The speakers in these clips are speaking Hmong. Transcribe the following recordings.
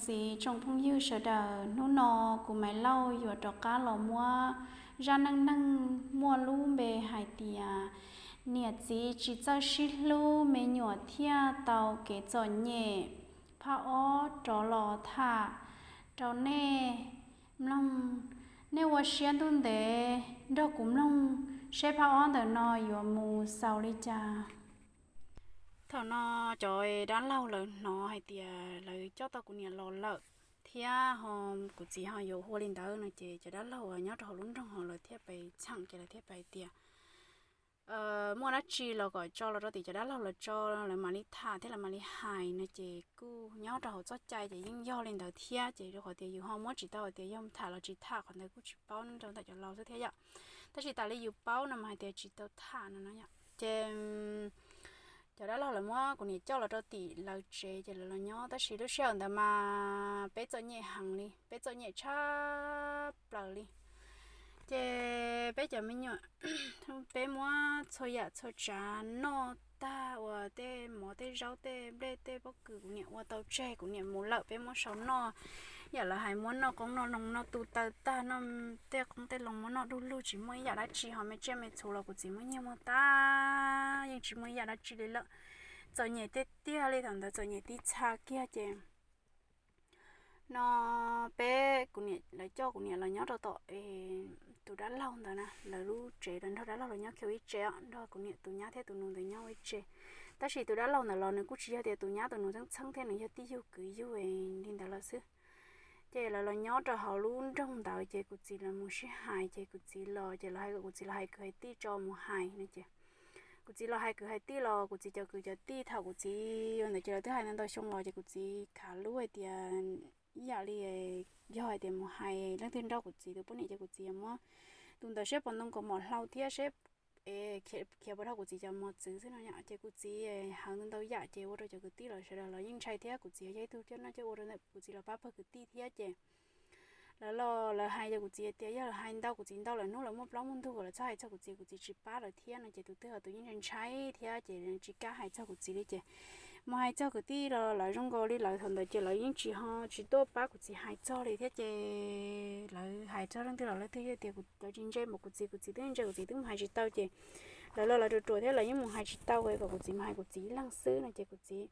Txiv tsoom phooj ywg sawv daws, hnub no kuv Maiv Lauj yuav rov qab los muab zaj neej neeg muaj lub npe hais tias niam txiv tsis txawj sib hlub, me nyuam thiaj tau kev txom nyem phab ob rov los tham rau nej mloog. Nej ua siab ntuj ntev nrog kuv mloog seb phab ob ntawm no yuav mus xaus li cas. Thaum no cov dab laug lawv hnov hais tias lawv coj tau kuv niam los lawm thiab ho kuv txiv ho yuav ua li ntawd no ces cov dab laug nyob rau hauv lub nroog ho lawv thiaj pes txheem ces lawv thiaj pes tias muaj dab tsi los kom tso los rau tim cov dab laug los tso, lawv mam li tham thiab lawv mam li hais no ces kuj nyob rau hauv txoj cai ces yeej yog li ntawd thiab ces rau qhov tias yus ho muab tsis tau hais tias yog tham los tsis tham qhov ntawd kuj tsis paub, nyob rau ntawm cov laus xwb thiab yom. Tab sis tas li yus paub no mas hais tias tsis tau tham no no yom ces cov dab laug lawv muab kuv niam coj los rau tim lawv tsev ces lawv los nyob tab sis lub sij hawm ntawd mas peb txom nyem heev li, peb txom nyem tshaj plaws li. Ces peb cov me nyuam, peb muab txhua yam txhua tsav noj tag, ua tej mov tej zaub tej nplej tej pob kws kuv niam ua tau tseg kuv niam mus lawm peb muab sau noj. Yam lawv hais muab noj qoob noj loo, noj tu taw tag, noj tej qoob tej loo, muab noj du lug, tsis muaj ib yam dab tsi, ho me tsiaj me txhu los kuv txiv muab nyiag muag tag, yeej tsis muaj ib yam dab tsi li lawm. Txom nyem tiag tiag li, thaum ntawd txom nyem tib txha kiag ces no peb, kuv niam, lawv coj kuv niam los nyob rau tom tus dab laug ntawd na, lawv lub tsev los nrog dab laug los nyob kiag ua ib tsev, nrog kuv niam tus nyab thiab tus nus ntawd nyob ua ib tsev. Tab sis tus dab laug ntawd los nws kuj tsis yog tias tus nyab tus nus txheeb txheeb thiab, nws yog tij yug kwv yug li ntawd lawm xwb. Ces lawv los nyob rau hauv lub nroog ntawd ces kuv txiv los mus sib hais ces kuv txiv los ces lawv hais kom kuv txiv los hais kwv hais tij tso mus hais no ces kuv txiv los hais kwv hais tij los kuv txiv cov kwv cov tij thaum kuv txiv ua ntawd ces lawv twb hais ntau ntau xyoo los ces kuv txiv khav lub hais tias ib yam li yog hais tias mus hais leej twg nrauj kuv txiv tus poj niam ces kuv txiv yuav muab tus ntawd seb puas ntoo kaus mom hlau thiab seb es khiav puas dhau kuv txiv cov mos txwv xwb no yom. Ces kuv txiv hais ntau ntau yam ces ua rau cov kwv tij los sawv daws los yeej ntshai thiab kuv txiv yog ib tug coj noj coj ua rau ntawm kuv txiv los pab pawg kwv tij thiab ces lawv los lawv hais ces kuv txiv tias yog lawv hais ntau kuv txiv ntau lawm hnub lawv muaj plaub muaj ntug lawv txhob hais txog kuv txiv, kuv txiv tsis pab lawv thiab no ces tus twg ho tus yeej ntshai thiab ces tsis kam hais txog kuv txiv li ces mus hais txog kwv tij los lawv zoo nkaus li lawv thaum ntawd ces lawv yeej tsis ho tsis tuaj pab kuv txiv hais txog li thiab ces lawv hais txog leej twg los leej twg tias lawv tsis ntse npaum kuv txiv, kuv txiv twb ntse, kuv txiv twb mus hais tsis tau ces lawv los lawv ruam ruam thiab lawv yeej mus hais tsis tau kom kuv txiv mus hais kuv txiv ib leeg xwb no ces kuv txiv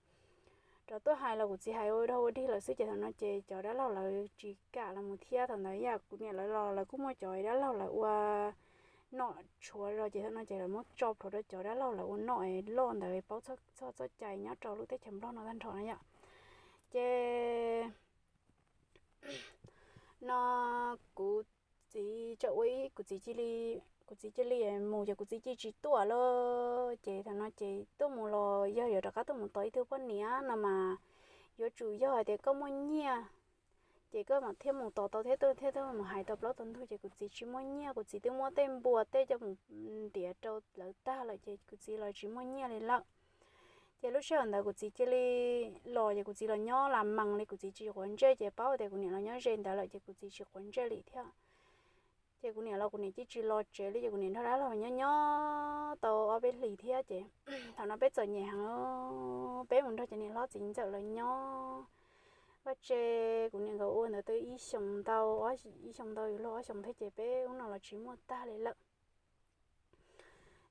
rov tuaj hais los kuv txiv hais ua dog ua dig lawm xwb ces thaum no ces cov dab laug lawv tsis kam los mus thiab. Thaum ntawd yam kuv niam lawv los lawv kuj muaj cov dab laug lawv ua nom tshuav zog ces thaum no ces lawv muab tso plhuav rau cov dab laug lawv ua nom loj ntawd paub txog txoj cai nyob rau lub teb chaws Nplog no tag nrho na yom. Ces no kuv txiv tsa ua ib, kuv txiv cia li, kuv txiv cia li mus ces kuv txiv cia tsis tuaj lawm ces thaum no ces tuaj mus los yog yuav rov qab tuaj mus tos ib tug poj niam no mas yuav tsum yog hais tias koj muaj nyiaj ces koj mam thiaj mus tos tau thiab tuaj thiab tuaj mus hais tau plaub tau ntug ces kuv txiv tsis muaj nyiaj, kuv txiv twb muab tej npua tej coj mus ntiav rau lawv tag lawm ces kuv txiv los tsis muaj nyiaj li lawm. Ces lub sij hawm ntawd kuv txiv cia li los ces kuv txiv los nyob las mees li, kuv txiv tsis quav ntsej ces paub tias kuv niam los nyob ze ntawd lawm ces kuv txiv tsis quav ntsej li thiab. Ces kuv niam los kuv niam cia tsis los tsev li ces kuv niam nrog dab laug nyob nyob tau ob peb hlis thiab ces thaum no peb txom nyem heev, peb mus nrog cov niam hlob txiv ntxawm lawv nyob vaj tse. Kuv niam nkawd ua ntawd tau ib xyoos ntau, ib xyoos ntau yus luag ob xyoos thiab ces peb ub no los tsis muaj tag li lawm.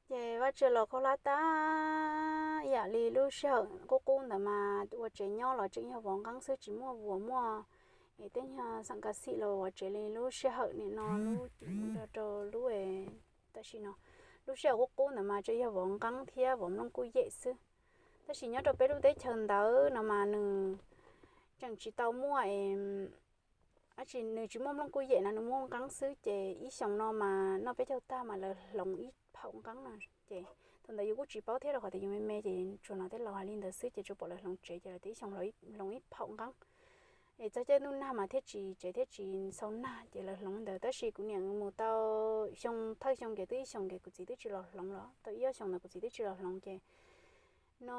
Ces vaj tse los khaub hlab tag ib yam li lub sij hawm qub qub ntawd mas ua tsev nyob los tseem yog vov nqeeb xwb, tsis muaj vuas muaj es tej nyuag xeem kav xim los vov tsev li lub sij hawm nim no lub rau lub tam sim no. Lub sij hawm qub qub ntawd mas tseem yog vov nqeeb thiab vov nplooj kuj yem xwb. Tab sis nyob rau peb lub teb chaws ntawd no mas nws tseem tsis tau muaj es dab tsi, nws tsis muaj nplooj kuj yem no, nws muaj nqeeb xwb ces ib xyoos no mas noj peb caug tag mas lawv hloov ib phaum nqeeb no. Ces thaum ntawd yus kuj tsis paub thiab rau qhov tias yus me me ces tsuas hnov tej laus hais li ntawd xwb ces tsuas pom lawv hloov tsev ces lawv tias ib xyoos hloov ib phaum nqeeb. Es txog caij ntuj nag mas thiaj tsis, tsev thiaj tsis xau nag ces lawv hloov ntawd. Tab sis kuv niam mus tau xyoo thawj xyoo ces twb ib xyoos ces kuv txiv twb tsis los hloov los tau ib ob xyoos ntawd kuv txiv twb tsis los hloov ces no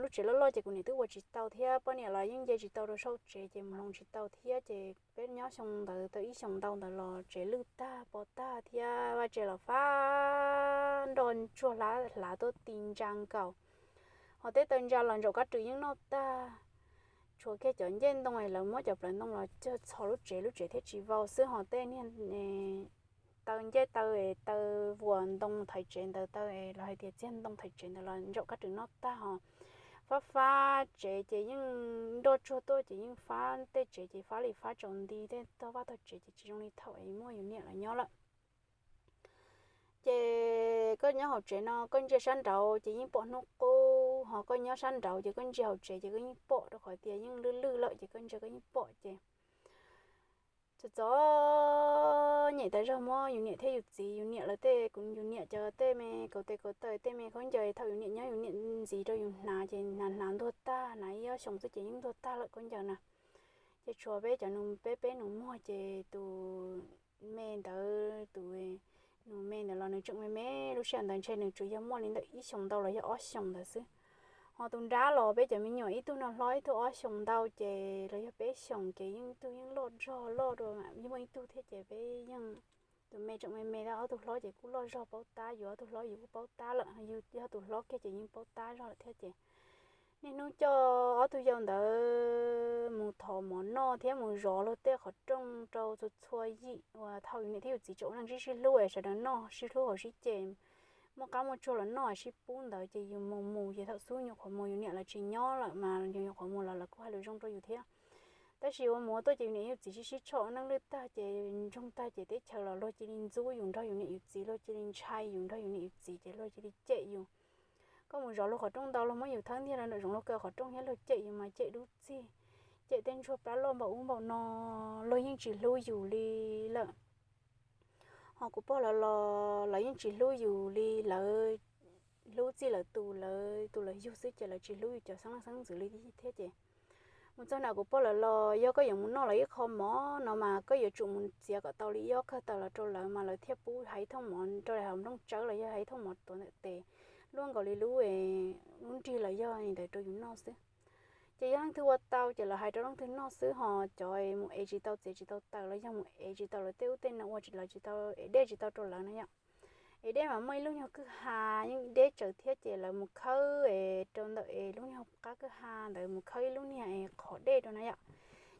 lub tsev loj loj ces kuv niam twb ua tsis tau thiab poj niam los yeej nce tsis tau rau saum tsev ces mus hloov tsis tau thiab ces peb nyob xyoo ntawd tau ib xyoos ntau ntawd los tsev lwj tag pov tag thiab vaj tse los fab nroj ntsuag hlav tuaj ti ntsa nkaus. Ho tej taw ntsa los ntsaum kab rwg yeej noj tag. tshuav kiag cov ncej ntoo es lawv muab cov plawv ntoo los cog txhos lub tsev, lub tsev thiaj tsis vau xwb. Ho tej niag taw ncej taw, taw vuas ntoo thaiv tsev ntawd, taw los hais tias txiag ntoo thaiv tsev ntawd los ntsaum kab rwm noj tag ho fab fab tsev ces yeej nroj tsuag tuaj ces yeej fab tej tsev ces fab li fab tsaus nti, tej tog vaj tog tsev ces tsis zoo li thaum es muaj yus niam los nyob lawm. Ces koj nyob hauv tsev no koj ntsia sab nraud ces yeej pom hnub qub, ho koj nyob sab nraud ces koj ntsia hauv tsev ces koj yeej pom, rau qhov tias yeej lwj lwj lawm ces koj ntsia koj yeej pom ces txom txom nyem tas zog. Muab yus niam thiab yus txiv, yus niam lawv tej, yus niam cov tej me kaus tes kaus taw, tej me khaub ncaws thaum yus niam nyob yus niam ntxiv rau yus hnav ces hnav hnav ntuag tag, hnav ib ob xyoos xwb ces yeej ntuag tag lawm khaub ncaws na. Ces tshuav peb cov nus, peb peb nus muag ces tus me ntawd, tus nus me ntawd los nws tseem me me, lub sij hawm ntawd ntshe nws tsuas yog muaj li ntawm ib xyoos ntau los yog ob xyoos ntawd xwb. Ho tus nrab los peb cov me nyuam ib tug no hlob ib tug ob xyoos ntau ces los yog peb xyoos ces yeej ib tug yeej loj zog loj dua, yeej muaj ib tug thiab ces peb yeej, tus me tseem me me, ob tug hlob ces kuj loj zog paub tab, yus ob tug hlob yus kuj paub tab lawm, yus yog tus hlob kiag ces yeej paub tab zog lawm thiab ces niaj hnub coj ob tug yau ntawd mus thov mov noj thiab mus zov luag tej qhov rooj rau txhua txhua yim uas thaum yus niam thiab yus txiv tseem ua neej sib sib hlub es sawv daws noj sib hlub hauv sib ce, muaj qab muaj tsuag los noj sib pub ntawd ces yus mus mus ces thaum xub nyuam qhuav mus, yus niam lawv tsis nyob lawm mas yus nyuam qhuav mus los lawv kuj hais lus zoo rau yus thiab. Tab sis ua mus ua tuaj ces yus niam yus txiv sib sib tshom ua neej lwj tag ces ntsoog tag ces teb chaws los luag cia li ntxub yus nrog yus niam yus txiv, luag cia li ntshai yus nrog yus niam yus txiv ces luag cia li cem yus. Koj mus zov luag qhov rooj ntau, luag muab yus thawb ntiag rau nram zoov, luag kaw qhov rooj thiab luag cem yus mas cem dub txig, cem tej ntsuag plab loj npaum ub npaum no, luag yeej tsis hlub yus li lawm. Ho kuv pog lawv los lawv yeej tsis hlub yus li, lawv hlub txij lawv tus, lawv tus lawv yug xwb ces lawv tsis hlub yus cov xeeb leej xeeb ntxwv li thiab ces mus txog nram kuv pog lawv los yog koj yuav mus noj lawv ib qho mov no mas koj yuav tsum mus txiav kom tau li ib ob kawg tawm los rau lawv mas lawv thiaj pub hais thooj mov rau daim hauv nplooj tsawb los yog hais thooj mov tuav ntawm tes luaj nkaus li lub, lub nrig los yog li ntawd rau yus noj xwb. Ces yog leej twg ua tau ces lawv hais rau leej twg noj xwb, ho cov mus ev tsis tau txiav tsis tau tawm los yog mus ev tsis tau lawv tej ub tej no, ua lawv tsis tau, ev dej tsis tau rau lawv na yom. Ev dej mas muaj ib lub nyuag kwj ha yeej deb tsawv thiab ces lawv mus khawb rau ntawm es lub nyuag qab kwj ha ntawd mus khawb ib lub niag es qhov dej rau na yom.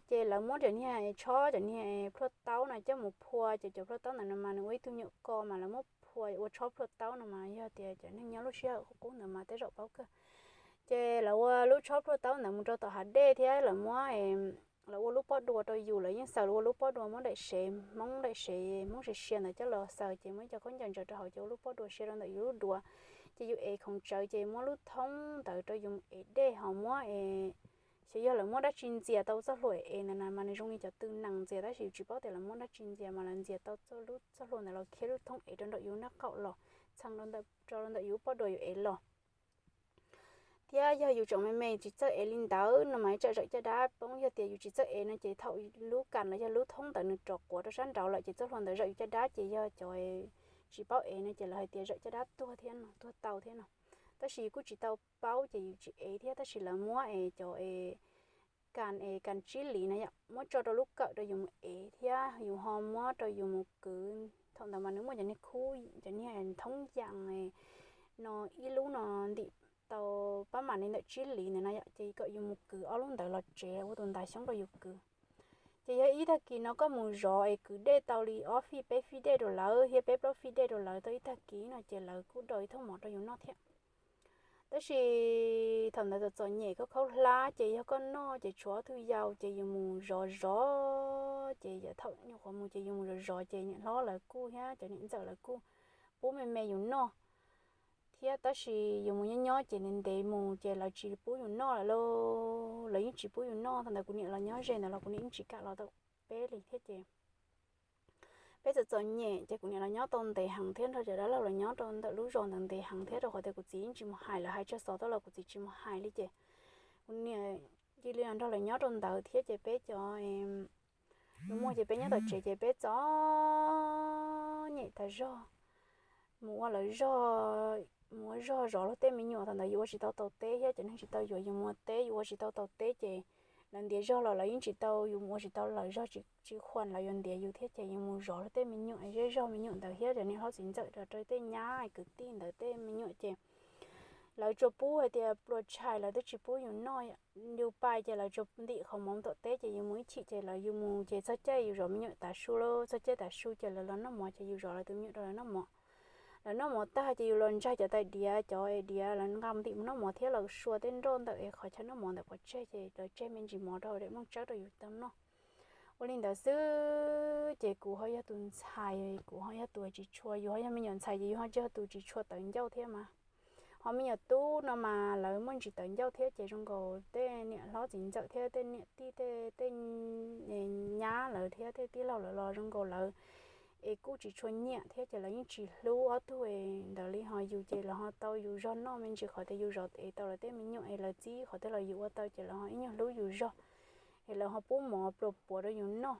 Ces lawv muab cov niag tshob, cov niag plhuaj taub no coj mus phua, ces cov plhuaj taub ntawd no mas nws ua ib tug nyuam ko mas lawv muab phua ua tshob plhuaj taub no mas yog tias cov neeg nyob lub sij hawm qub qub ntawd mas tej zaum paub kawg. Ces lawv ua lub tshob plhuaj taub ntawd mus rau tom hav dej thiab lawv muab, lawv ua lub pob dua rau yus, lawv yeej xaws lawv ua lub pob dua muab daim sev, hmoob daim sev, hmoob sia sia ntawd coj los xaws ces muab ib co khaub ncaws ntsaws rau hauv ces ua lub pob dua sia rau ntawm yus lub duav. Ces yus ev khoom tsawv ces muab lub thoob ntawd rau yus mus ev dej ho muab, xyov yog lawv muab dab tsi ntxias tau txoj hlua ev ntawd na mas nws zoo li cov tw nees ntxias tab sis yus tsis paub tias lawv muab dab tsi ntxias mas lawv ntxias tau txoj lub, txoj hlua ntawd los khiav lub thoob ev rau nram yus nab qaum los txheem rau ntawm yus pob dua yus ev los. Thiab yog yus tseem me me tsis txawj ev li ntawd no mas tsam zawm caj dab poob, yog tias yus tsis txawj ev no ces thaum lub kas los yog lub thoob ntawd nws rov quav rau sab nraud lawm ces txoj hlua ntawd zawm yus caj dab ces yog cov tsis paub ev no ces lawv hais tias zawm caj dab tuag thiab no, tuag tau thiab no. Tab sis yus kuj tsis tau paub ces yus tsis ev thiab, tab sis lawv muab es cov es kas es kas tsib li na yom, muab tso rau lub kawm rau yus mus ev thiab yus ho muab rau yus mus kwv. Thaum ntawd mas nws muaj cov niag khub, cov niag thoob yas no ib lub no ntim tau pab mam li ntawm tsib li ntawd na yom, ces kom yus mus kwv ob lub ntawd los tsev ua tus ntas xyoob rau yus kwv. Ces yog ib tag kis no koj mus zov es kwv dej tau li ob fij peb fij dej rau lawv thiab peb plaub fij dej rau lawv tau ib tag kis no ces lawv kuj do ib thooj mov rau yus noj thiab. Tab sis thaum ntawd txom txom nyem khaub khaub hlab ces yog koj noj ces tshuav ob tug yau ces yus mus zov zov ces yog thaum nyuam qhuav mus ces yus mus zov zov ces niam hlob lawv kuj thiab cov niam ntxawm lawv kuj pub me me yus noj thiab. Tab sis yus mus nyob nyob ces ntev ntev mus ces lawv tsis pub yus noj lawm lauj, lawv yeej tsis pub yus noj. Thaum ntawd kuv niam los nyob ze ntawd los kuv niam yeej tsis kam los tau peb li thiab ces peb txom txom nyem ces kuv niam los nyob tau ntev heev thiab nrog cov dab laug los nyob rau ntawm lub zos ntawd ntev heev thiab, rau qhov tias kuv txiv yeej tsis mus hais, lawv hais tshaj xov tuaj los kuv txiv tsis mus hais li ces kuv niam cia li los nrog lawv nyob rau ntawd thiab ces peb cov nus muag ces peb nyob tom tsev ces peb txom nyem tas zog. Mus ua lawv zog, mus ua zog zov luag tej me nyuam, thaum ntawd yus ua tsis tau taus teb thiab cov neeg tsis tau yuav yus mus ua teb, yus ua tsis tau taus teb ces lawv ntiav zog los lawv yeej tsis tau, yus mus ua tsis tau lawv zog tsis, tsis khuam lawv yuav ntiav yus thiab ces yus mus zov luag tej me nyuam, zej zog me nyuam ntawd thiab cov niam hlob txiv ntxawm rau tej nyab kwv tij ntawd tej me nyuam ces Lawv tsuas pub hais tias pluas tshais, lawv twb tsis pub yus noj. Yus pais ces lawv tsuas ntim qhov mov tom teb ces yus mus ib chim ces lawv, yus mus ces txog caij yus zov me nyuam tav su lawm, txog caij tav su ces lawv los noj mov ces yus zov lawv tus me nyuam rau lawv noj mov. Lawv noj mov tag ces yus los ntsaig cov tais diav, cov es diav lawv nqa ntim mus noj mov thiab los sua tej nroj ntawm es qhov chaw noj mov ntawm pov tseg ces lawv tseg me ntsis mov rau daim nplooj tsawb rau yus tau noj. Ua li ntawd xwb ces kuv ho yog tus ntxhais, kuv ho yog tus tsis tshua, yus ho yog me nyuam ntxhais ces yus ho tsis yog tus tsis tshua tawv ncauj thiab mas. Ho me nyuam tub no mas lawv muaj ntsis tawv ncauj thiab ces zoo nkaus tej niam hlob txiv ntxawm thiab tej niam tij tej, tej nyab lawv thiab tej tij laug lawv los zoo nkaus lawv es kuj tsis tshua nyiam thiab ces lawv yeej tsis hlub ob tug ntawd li. Ho yus ces lawv ho tau yus zog noj me ntsis qhov tias yus zov es tau lawv tej me nyuam es lawv txib qhov twg los yus ua tau ces lawv ho ib nyuag hlub yus zog es lawv ho pub mov pluas puav rau yus noj.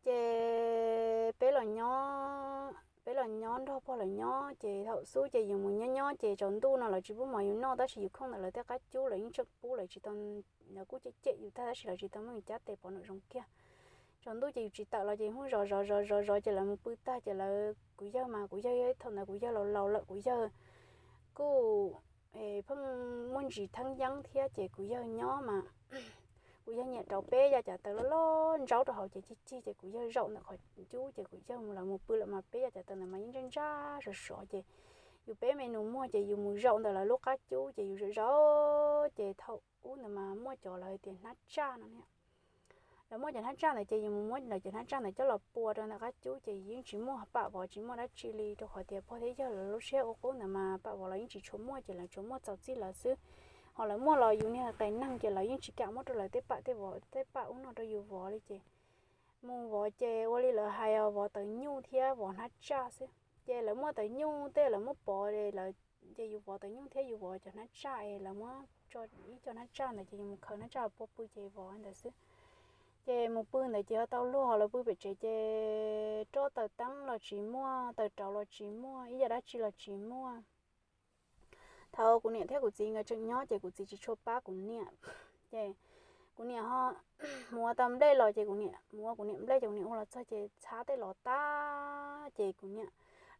Ces peb los nyob, peb los nyob nrog pog lawv nyob ces thaum xub ces yus mus nyob nyob ces tsaus ntuj no lawv tsis pub mov yus noj tab sis yus khooj ntawm lawv tej qab cub lawv yeej tseem pub, lawv tsis tau, lawv kuj cem cem yus tag tab sis lawv tsis tau muab yus cab tes pov nraum zoov kiag. Tsaus ntuj ces yus tsis tawm los ces yus mus zov zov zov zov zov ces lawv mus pw tag ces lawv, kuv yawg mas kuv yawg thaum ntawd kuv yawg laus laus lawm, kuv yawg kuj pheej muaj ntsis theeb yeeb thiab ces kuv yawg nyob mas kuv yawg nyiam rauv peb yav cav taws loj loj ntsaub rau hauv ces cig cig ces kuv yawg zaum ntawm qhov cub ces kuv yawg lawv mus pw lawm mas peb yav cav taws ntawd mas yeej ntsaj ntsaj sov sov ces yus peb me nus muag ces yus mus zaum ntawm lawv lub qab cub ces yus zaum zaum ces thaum ub ntawd mas muaj cov lawv tias hnab tsaj no. Lawv muaj cov hnab tsaj ntawd ces yus mus muab lawv cov hnab tsaj ntawd coj los pua rau ntawm qab cub ces yeej tsis muaj pam vov tsis muaj dab tsi li rau qhov tias pog thiab yawg lawv lub siab ua qub ntawd mas pam vov lawv yeej tsis tshua muaj ces lawv tsuas muaj txaus txij lawv xwb. Ho lawv muaj los yus niag qias neeg ces lawv yeej tsis kam muab rau lawv tej pam, tej pam ub no rau yus vov li ces mus vov ces ua li lawv hais os, vov tawv nyuj thiab vov hnab tsaj xwb. Ces lawv muaj tawv nyuj tej lawv muab pov, ces yus vov tawv nyuj thiab yus vov cov hnab tsaj es lawv muab tso ib co hnab tsaj ntawd ces yus mus khaws hnab tsaj los pua pw ces vov ntawd xwb. Ces mus pw ntawd ces ho tau luag, ho lawv pw pem tsev ces roj taws teeb los tsis muaj, taws rauv los tsis muaj, ib yam dab tsi los tsis muaj. Thaum kuv niam thiab kuv txiv nkawd tseem nyob ces kuv txiv tsis tshua pab kuv niam. Ces kuv niam ho mus ua tau nplej los ces kuv niam mus ua kuv niam nplej ces kuv niam ua los txog ces txhab tej los tag ces kuv niam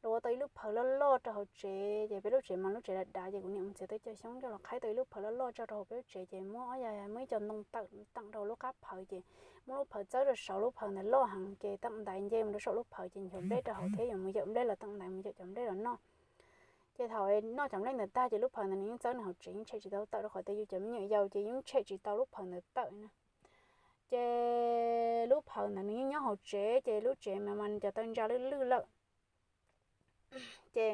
los ua tau ib lub phawv loj loj rau hauv tsev ces peb lub tsev mas lub tsev dav dav ces kuv niam mus txiav tau cov xyoob coj los qhaib tau ib lub phawv loj loj tso rau hauv peb lub tsev ces muab ob yam muaj ib co ntoo tawm teem rau lub qab phawv ces muab lub phawv txawb rau saum lub phawv ntawd loj heev ces teem ntaiv nce mus rau saum lub phawv ces nchuav nplej rau hauv thiab yuav mus yawm nplej los teem ntaiv mus yawm cov nplej los noj. Ces thaum noj cov nplej ntawd tag ces lub phawv ntawd nws yeej txawb nws hauv tsev yeej tshem tsis tau tawm rau qhov tias yus cov me nyuam yaus ces yeej tshem tsis tau lub phawv ntawd tawm na. Ces lub phawv ntawd nws yeej nyob hauv tsev ces lub tsev mas mas cov taw ntsa lwj lwj lawm. Ces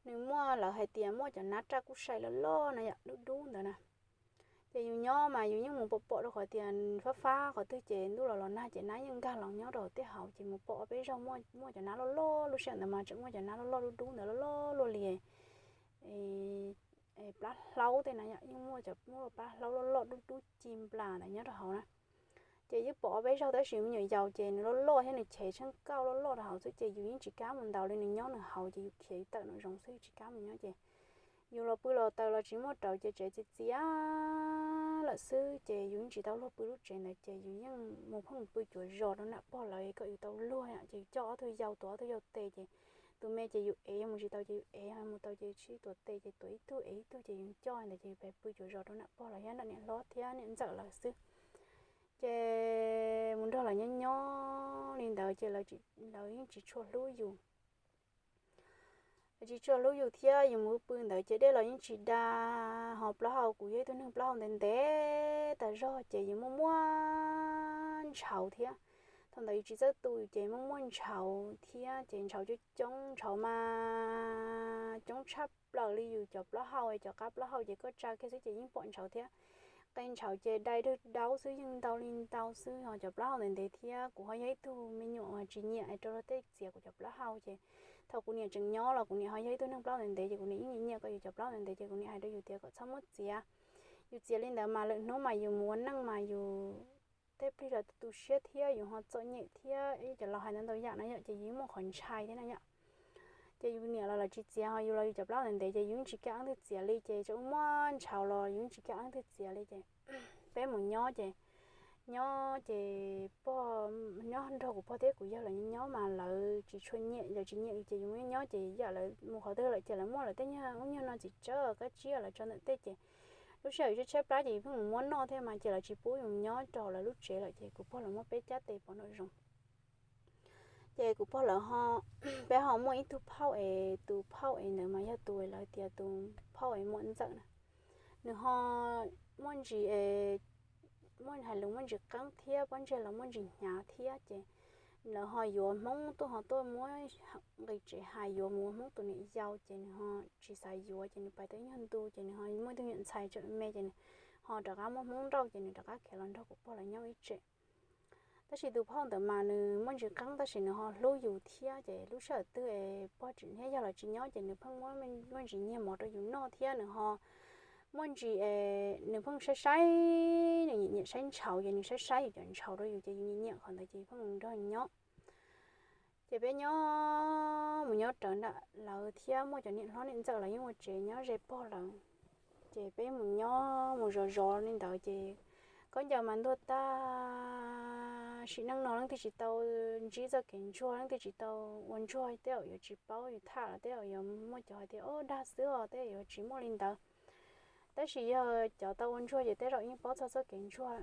nws muaj, lawv hais tias muaj cov nab raj kuj sai loj loj na yom, dub dub ntawd na. Ces yus nyob mas yus yeej mus pom pom rau qhov tias fab fab qhov twg ces ntuj los los nag ces nab yeej nkag los nyob rau hauv tej hauv ces mus pom ob peb zaug muaj cov nab loj loj, lub sij hawm ntawd mas tseem muaj cov nab loj loj dub dub ntawd loj loj luaj li plab hlaub tej na yom, yeej muaj cov plab hlaub loj loj dub dub ci nplas ntawd nyob rau hauv na. Ces yeej pom ob peb zaug tab sis me nyuam yaus ces nws loj loj thiab nws chev tsheej kauj loj loj rau hauv xwb ces yus yeej tsis kam mus ntaus li, nws nyob nws haus ces yus khiav tawm nraum zoov xwb, yus tsis kam mus nyob ces yus los pw los taws los tsis muaj rauv ces tsev txias txias lawm xwb ces yus yeej tsis tau luag pw lub tsev ntawd ces yus yeej mus pheej pw cuav zos rau nram pog lawv kom yus tau luag ces yus coj ob tug yau tuav ob tug yau tes ces tus me ces yus ev, yog mus tsis tau ces yus ev, mus tau ces sib tuav tes ces tuav ib tug ev ib tug ces yus coj ntawd ces yus pheej pw cuav zos rau nram pog lawv thiab nram niam hlob thiab niam ntxawm lawv xwb. Ces mus nrog lawv nyob nyob li ntawd ces lawv yeej tsis tshua hlub yus. Lawv tsis tshua hlub yus thiab yus mus pw ntawd ces dej los yeej tsis da. Ho plaub hau, kuv yog ib tug neeg plaub hau ntev ntev tas zog ces yus muaj muaj ntshauv thiab. Thaum ntawd yus tsis txawj tu ces muaj muaj ntshauv thiab ces ntshauv coob coob, ntshauv mas coob tshaj plaws li yus cov plaub hau, cov qab plaub hau ces koj tsa kiag xwb ces yeej pom ntshauv thiab. Qe ntshauv ces dai dawg daub xwb yeej ntau li ntau xwb, ho cov plaub hau ntev ntev thiab kuv ho yog ib tug me nyuam uas tsis nyiam rau luag tej txiav kuv cov plaub hau ces thaum kuv niam tseem nyob los kuv niam ho yog ib tug neeg plaub hau ntev ntev ces kuv niam yeej nyiam kom yus cov plaub hau ntev ntev ces kuv niam hais rau yus tias kom txhob muab txiav. Yus txiav li ntawd mas lwm hnub mas yus mus ua neej mas yus tej plig los tu siab thiab yus ho txom nyem thiab ib cov laus hais ntau ntau yam na yom ces yus yeej muaj qhov ntshai thiab na yom. Ces yus niam los lawv tsis txiav, ho yus los yus cov plaub hau ntev ntev ces yus yeej tsis kam leej twg txiav li ces tseem muaj ntshauv los yus yeej tsis kam leej twg txiav li ces peb mus nyob ces nyob ces pog nyob nrog kuv pog thiab kuv yawg lawv nyob mas lawv tsis tshua nyiam, lawv tsis nyiam ces yus nyob nyob ces yam lawv mus qhov twg lawm ces lawv muaj lawv tej nyuag ub nyuag no txiv tsawb kab tsiab lawv tso ntawm tej ces lub sij hawm tshaib tshaib plab ces yus pheej mus muab noj thiab mas ces lawv tsis pub yus nyob rau lawv lub tsev lawm ces kuv pog lawv muab peb cab tes pov nraum zoov. Ces kuv pog lawv ho, peb ho muaj ib tug phauj es tus phauj es ntawd mas yog tus lawv tias tus phauj es muam ntxawm na. Nws ho muaj ntsis, muaj hais lus muaj ntsis qeeb thiab pob ntseg los muaj ntsis hnyav thiab ces lawv ho yuav Hmoob tuaj ho tuaj muab nqis tsev hais yuav mus ua Hmoob tus niam yau ces nws ho tsis xav yuav ces nws pais tau ib nyuag ntu ces nws ho muaj ib tug me nyuam ntxhais tseem me ces nws ho rov qab muab Hmoob nrauj ces nws rov qab khiav los nrog kuv pog lawv nyob ib tsev. Tab sis tus phauj ntawd mas nws muaj ntsis qeeb tab sis nws ho hlub yus thiab ces lub sij hawm twg es pog tseem thiab yog lawv tsis nyob ces nws pheej muab muaj ntsis nyiag mov rau yus noj thiab nws ho muaj ntsis, nws pheej saib saib, nws nyiam nyiam saib ntshaus ces nws saib saib yus cov ntshaus rau yus ces yus nyiam nyiam qhov ntawd ces yus pheej mus nrog nyob. Ces peb nyob mus nyob rawv nram lawv thiab muaj cov niam hlob niam ntxawm lawv yeej ua tsev nyob ze pog lawv. Ces peb mus nyob mus zov zov li ntawd ces khaub ncaws mas ntuag tag, sim neej no leej twg tsis tau ntsib txoj kev ntsuag, leej twg tsis tau ua ntsuag tej zaum yuav tsis paub, yus tham los tej zaum yuav muaj cov hais tias o dag xwb os, tej zaum yuav tsis muaj li ntawd. Tab sis yog cov tau ua ntsuag ces tej zaum yeej paub txog txoj kev ntsuag.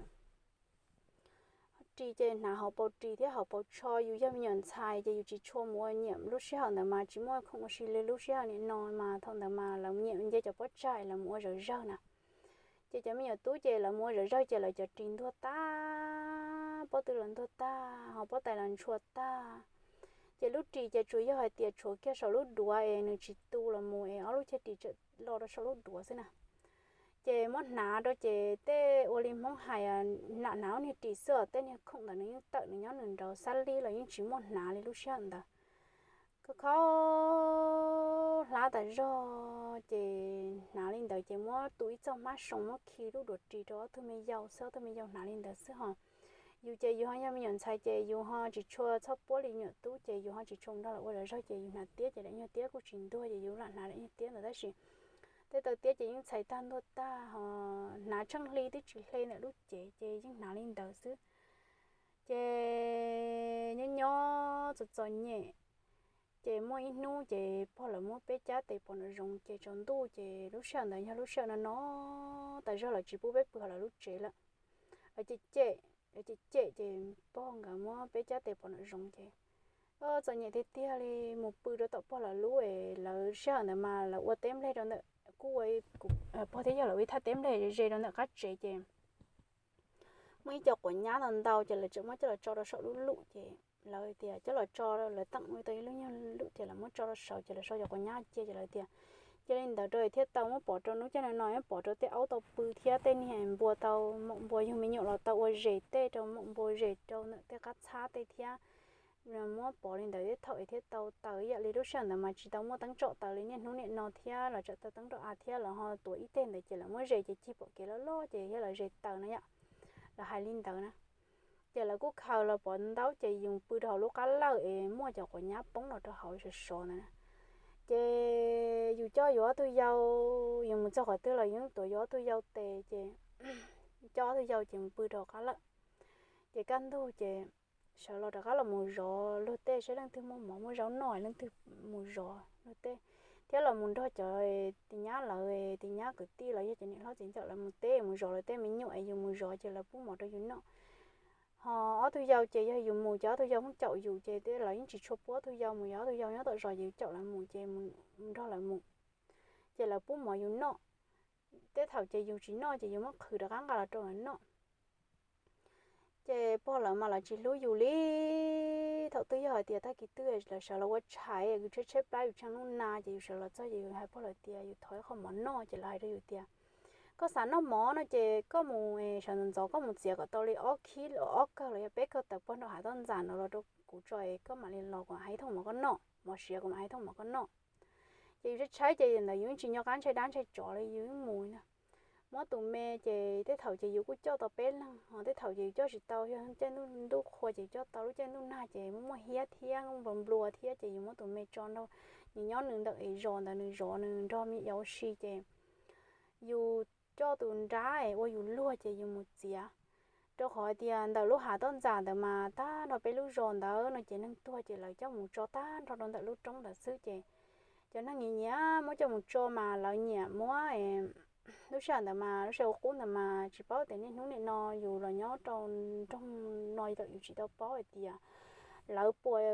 Ris ces hnav hauv paus ris thiab hauv paus tsho, yus yog me nyuam ntxhais ces yus tsis tshua mus ua nyiam lub sij hawm ntawd mas tsis muaj khoom ua si li lub sij hawm nim no mas thaum ntawd mas lawv nyiam nce cov pob tsaig lawv mus ua zom zawg na. Ces cov me nyuam tub ces lawv mus ua zom zawg ces lawv cov ris ntuag tag, pob tw los ntuag tag ho pob tais los ntshua tag. Ces lub ris ces tsuas yog hais tias tshuav kiag saum lub duav es nws tsis tu los mus es ob lub chaj ris tseem lo rau saum lub duav xwb na. Ces muab hnav rau ces tej ua li Hmoob hais, lam hnav lub niag ris xwb os, tej niag khoom ntawd nws yeej tawm nws nyob nws nraud, xab lib los yeej tsis muaj hnav li lub sij hawm ntawd. Khaub khaub hlab tas zog ces hnav li ntawd ces muab tu ib txoj hmab soo muab khi lub duav ris rau ob tug me yau xwb, ob tug me yau hnav li ntawd xwb ho. Yus ces yus ho yog me nyuam ntxhais ces yus ho tsis tshua txhob puab li nyuam tub ces yus ho tsis tshua nrog lawv ua zom zawg ces yus hnav tiab ces daim nyuag tiab kuj tsis ntuag ces yus lam hnav daim nyuag tiab ntawd tab sis tej taw tiab ces yeej txhais tag ntuag tag ho hnav tsheej hli twb tsis hle ntawm lub cev ces yeej hnav li ntawd xwb. Ces nyob nyob txom txom nyem, ces muaj ib hnub ces pog lawv muab peb cab tes pov nraum zoov ces tsaus ntuj ces lub sij hawm ntawd yog lub sij hawm no no tas zog lawv tsis pub peb pw hauv lawv lub tsev lawm. Lawv cem cem, lawv cem cem ces pog nkawd muab peb cab tes pov nraum zoov ces txom nyem tiag tiag li, mus pw rau tom pog lawv lub es lawv sij hawm ntawd mas lawv ua teb nplej rau ntawm, kuj ua, pog thiab yawg lawv ua ib thaj teb nplej ze rau ntawm qab tsev ces muaj ib co quav nyab ntau ntau ces lawv tseem muab coj los tso rau saum lub lum ces lawv tias coj los tso, lawv teem ua tau ib lub nyuag lum ces lawv muab tso rau saud ces lawv sau cov quav nyab cia ces lawv tias cia li ntawd rau thiaj tau muab pov rau hnub caij no no, muab pov rau tej aub tau pw thiab tej niag npua tau, maum npua yug me nyuam los tau ua zes tej rau maum npua zes rau ntawm tej qab txhab tej thiab. Muab pov li ntawd thiab thaum thiaj tau taws, yam li lub sij hawm ntawd mas tsis tau muaj teeb tsom taws li niaj hnub niaj no thiab, los tsam taws teeb rau av thiab los ho tuav ib teg ntawd ces lawv muab zes ces cig pom kev loj loj ces thiab lawv zes taws na yom. Lawv hais li ntawd na. Ces lawv kuj khaws los pov ntaub ces yus pw rau hauv lub qab lawj es muaj cov quav nyab poob los rau hauv sov sov ntawd na. Ces yus coj yus ob tug yau, yus mus txog qhov twg los yus tuav yus ob tug yau tes ces coj ob tug yau ces mus pw rau hauv qab lawj. Ces kaj ntug ces sawv los rov qab los mus zov luag tej saib leej twg muaj mov muaj zaub noj leej twg mus zov luag tej, thiab los mus nrog cov tis nyab lawv, tis nyab kwv tij los yog cov niam hlob txiv ntxawm lawv mus teb mus zov lawv tej me nyuam es yus mus zov ces lawv pub mov rau yus noj. Ho ob tug yau ces yog yus mus ces ob tug yau pheej caum yus ces lawv yeej tsis tshua pub ob tug yau mus, yog ob tug yau nyob tom zos ces yus caum lawv mus ces nrog lawv mus. Ces lawv pub mov yus noj, tej thaum ces yus tsis noj ces yus muab qhwv rov qab nqa los rau lawv noj. Ces pog lawv mas lawv tsis hlub yus li. Thaum twg yog hais tias tag kis twg lawv sawv los ua tshais, yus tshaib tshaib plab yus tshee nub na ces yus sawv los txog ces yus hais pog lawv tias yus thov ib qho mov noj ces lawv hais rau yus tias koj xav noj mov no ces koj mus sawv ntxov ntxov koj mus txiav kom tau li ob kib, ob kawg los yog peb kawg tawm puag nram hav toj ntxas no los rau kuv tso es koj mam li los kuv mam hais ib thooj mov koj noj, mov siav kuv mam hais ib thooj mov koj noj. Ces yus tshaib tshaib ces ntawd yus yeej tsis nco qab ntshai dab ntshai tsov li, yus yeej mus na. Muab tus me ces tej thaum ces yus kuj coj tau peb leeg, ho tej thaum ces yus coj tsis tau, yog caij ntuj qhua ces yus coj tau, lub caij ntuj nag ces muaj muaj hiab thiab nplua nplua thiab ces yus muab tus me tso nrog nws nyob nws ntawm es zos ntawd nws zov nws nrog me nyuam yaus ua si ces yus coj tus nrab es ua yus luag ces yus mus txiav. Rau qhov tias ntawm lub hav toj ntxas ntawd mas tag nrho peb lub zos ntawd no ces neeg tuag ces lawv coj mus tso tag nrho rau ntawm lub roob ntawd xwb ces cov neeg nyiam nyiam muab coj mus tso mas lawv nyiam muab, lub sij hawm ntawd mas lub sij hawm ua qub ntawd mas tsis paub tias niaj hnub nim no yus los nyob rau nroog no lawm yus tsis tau paub hais tias lawv puas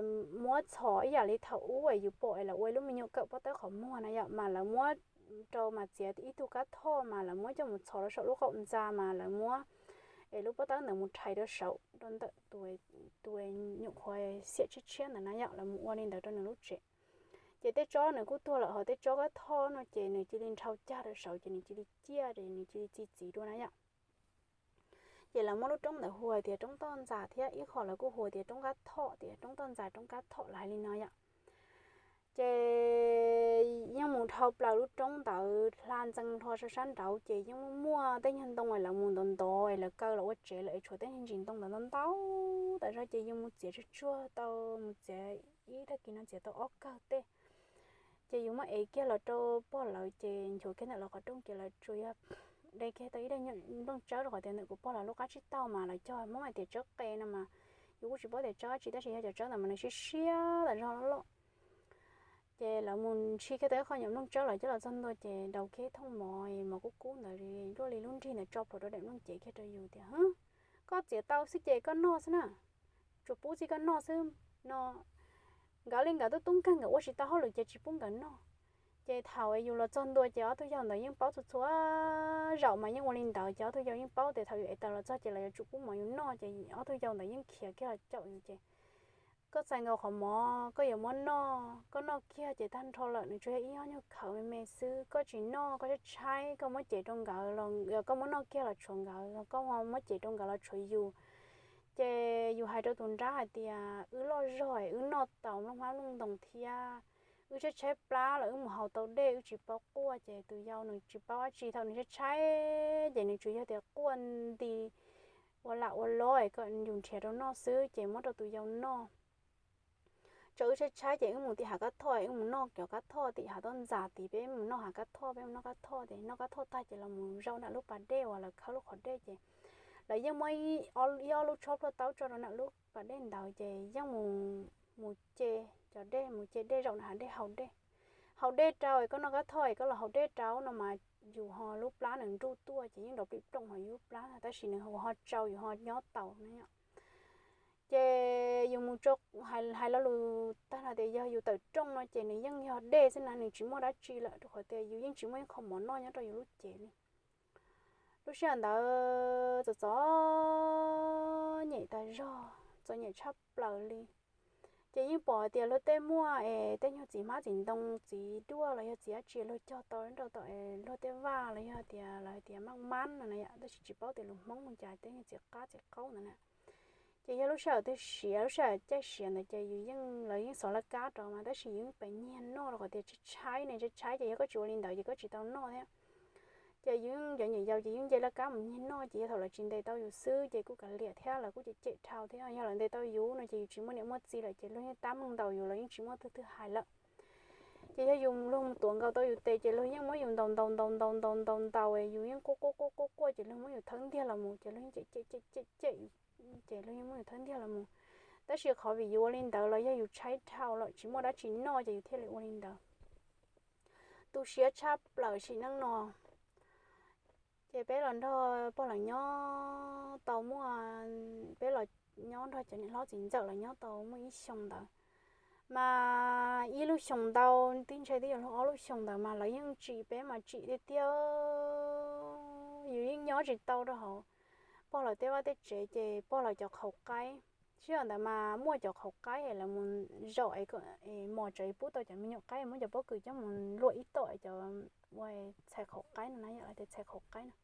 muab txhos ib yam li thaum ub es yus pom es lawv ua ib lub me nyuam kawm pob tawb qhov muag na yom, mas lawv muab rau mas txiav ib tug kab thoj mas lawv muab coj mus txhos rau saum lub qaum ntxa mas lawv muab es lub pob tawb ntawd mus rhais rau saum rau ntawm tus nyuam qhuav xiam tshiab tshiab ntawd na yom, lawv mus ua li ntawd rau nws lub tsev. Ces tej tsob nws kuj tuag lawm ho tej tsob kab thoj no ces nws cia li nrhau cag rau saud ces nws cia li ciaj es nws cia li txi txiv dua na yom. Ces lawv muab lub roob ntawd hu hais tias roob toj ntxas thiab ib qho lawv kuj hu tias roob kab thoj, tias roob toj ntxas roob kab thoj lawv hais li no yom. Ces yeej mus dhau plaws lub roob ntawd hla ntxees hlo sab sab nraud ces yeej muaj muaj tej nyuag ntoo es lawv mus ntov ntov es lawv kaw los ua tsev lawm es tshuav tej niag ntsis ntoo ntawd ntau ntau tas zog ces yus mus txiav tsuag tsuag tau, mus txiav ib tag kis no txiav tau ob kawg tej. Ces yus muab ev kiag los rau pog lawv ces nchuav kiag ntawm lawv qhov rooj ces lawv tsuas yog de kiag tau ib daim nyuam nplooj tsawb rau qhov tias ntawm kuv pog lawv lub qab tsib taug mas lawv cog Hmoob hais tias tsawb qe no mas yus kuj tsis paub tias tsawb dab tsi tab sis yog cov tsawb ntawd mas nws siab siab tas zog loj loj. Ces lawv mus ntshis kiag tau ib qho nyuam nplooj tsawb lawv coj los txog ntua ces daus kiag thooj mov, mov kub kub ntawd luaj li lub nrig ntawd tso plhuav rau daim nplooj cev kiag rau yus tias, Koj txiav tau xwb ces koj noj xwb na, tsuas pub txij koj noj xwb no. Nkawd li nkawd tub tub nkeeg nkawd ua tsis tau hauj lwm ces tsis pub nkawd noj. Ces thaum yus los txog ntua ces ob tug yau ntawd yeej paub txhua txhua zaum mas yeej ua li ntawd ces ob tug yau yeej paub tias thaum yus ev taws los txog ces lawv yuav tsum pub mov yus noj ces ob tug yau ntawd yeej khiav kiag los caum yus ces, Koj txais nkaus qhov mov koj yuav muab noj, koj noj kiag ces tag nrho lawm, nws tsuas yog ib ob nyuag khawv me me xwb, koj tsis noj koj tshaib tshaib koj muab cev rau nkawd los yog koj muab noj kiag los tshuav nkawd, koj muab cev rau nkawd los tshuav yus. Ces yus hais rau tus nrab hais tias, Wb loj zog es wb noj tau nplooj hmab nplooj ntoos thiab, wb tshaib tshaib plab los wb mus haus tau dej wb tsis paub quaj. Ces tus yau nws tsis paub dab tsi, thaum nws tshaib tshaib ces nws tsuas yog tias quaj nti ua lam ua lob es kom yus nrhiav rau noj xwb ces muab rau tus yau noj. Tso wb tshaib tshaib ces wb mus tim hav kab thoj, wb mus noj cov kab thoj tim hav toj ntxas tid, peb mus noj hav kab thoj, peb mus noj kab thoj ces noj kab thoj tag ces los mus zaum nram lub pas dej uas lawv khawb lub qhov dej ces lawv yeej muab ib ob lub tshob plhuaj taub tso rau nram lub pas dej ntawd ces yeej mus, mus ce cov dej, mus ce dej zaum nram hav dej haus dej. Haus dej rau es koj noj kab thoj es koj los haus dej rau no mas yus ho lub plab nws nruj tuaj ces yeej nrov plig plooj ho yus lub plab tab sis nws ho tsau yus ho nyob taus na yom. Ces yus mus, hais lo lus tag no tias yog yus tawm rooj no ces nws yeej yog dej xwb na, nws tsis muaj dab tsi lawm rau qhov tias yus yeej tsis muaj ib qho mov noj nyob rau yus lub cev li. Lub sij hawm ntawd txom txom nyem tas zog, txom nyem tshaj plaws li. Ces yeej pom tias luag tej muaj es tej nyuag txiv hmab txiv ntoo txiv duaj los yog txiv dab tsi luag cog tau rau tom luag tej vaj los yog tias lawv tias maj mab no na yom, tab sis tsis paub tias lus Hmoob mus cas, tej nyuag txiv qab txiv qaub ntawd na. Ces yog lub sij hawm twg siav, lub sij hawm caij siav ntawd ces yus yeej, lawv yeej xov laj kab rau mas tab sis yus yeej pes nyiag noj rau qhov tias tshaib tshaib ne, tshaib tshaib ces yog koj tsis ua li ntawd ces koj tsis tau noj thiab. Ces yus yeej cov nyuam yaus ces yeej nce laj kab mus nyiag noj ces yog thaum lawv tsis ntes tau yus xwb ces kuj kav liam thiab lawv kuj cem cem dhau thiab, yog lawv ntes tau yus no ces yus tsis muaj niam muaj txiv lawm ces luag yeej tab meeg ntaus yus, lawv yeej tsis muaj twg twg hais lawm. Ces yog yus, luag mus tuav nkaus tau yus tes ces luag yeej muab yus ntaus ntaus ntaus ntaus ntaus ntaus ntaus, yus yeej quaj quaj quaj quaj quaj ces luag muab yus thawb ntiag los mus ces luag yeej cem cem cem cem ces luag yeej muab yus thawb ntiag los mus. Tab sis qhov vim yus ua li ntawd los yog yus tshaib dhau lawm tsis muaj dab tsi noj ces yus thiaj li ua li ntawd. Tu siab tshaj plaws sim neej no. Ces peb los nrog pog lawv nyob tau muaj, peb los nyob nrog cov niam hlob txiv ntxawm los nyob tau muaj ib xyoo ntawd, mas ib lub xyoos ntau, twb ntshe twb yuav luag ob lub xyoos ntawd mas lawv yeej tsim peb mas tsim tiag tiag, yus yeej nyob tsis tau rau hauv pog lawv tej vaj tej tsev ces pog lawv cov qhaum qaib, sij hawm ntawd mas muaj cov qhaum qaib es lawv mus zaum es mos tsawv es pub tau cov me nyuam qaib, muab cov pob kws coj mus luam ib tom cov ua txhais qhaum qaib no na, yog tias txhais qhaum qaib no.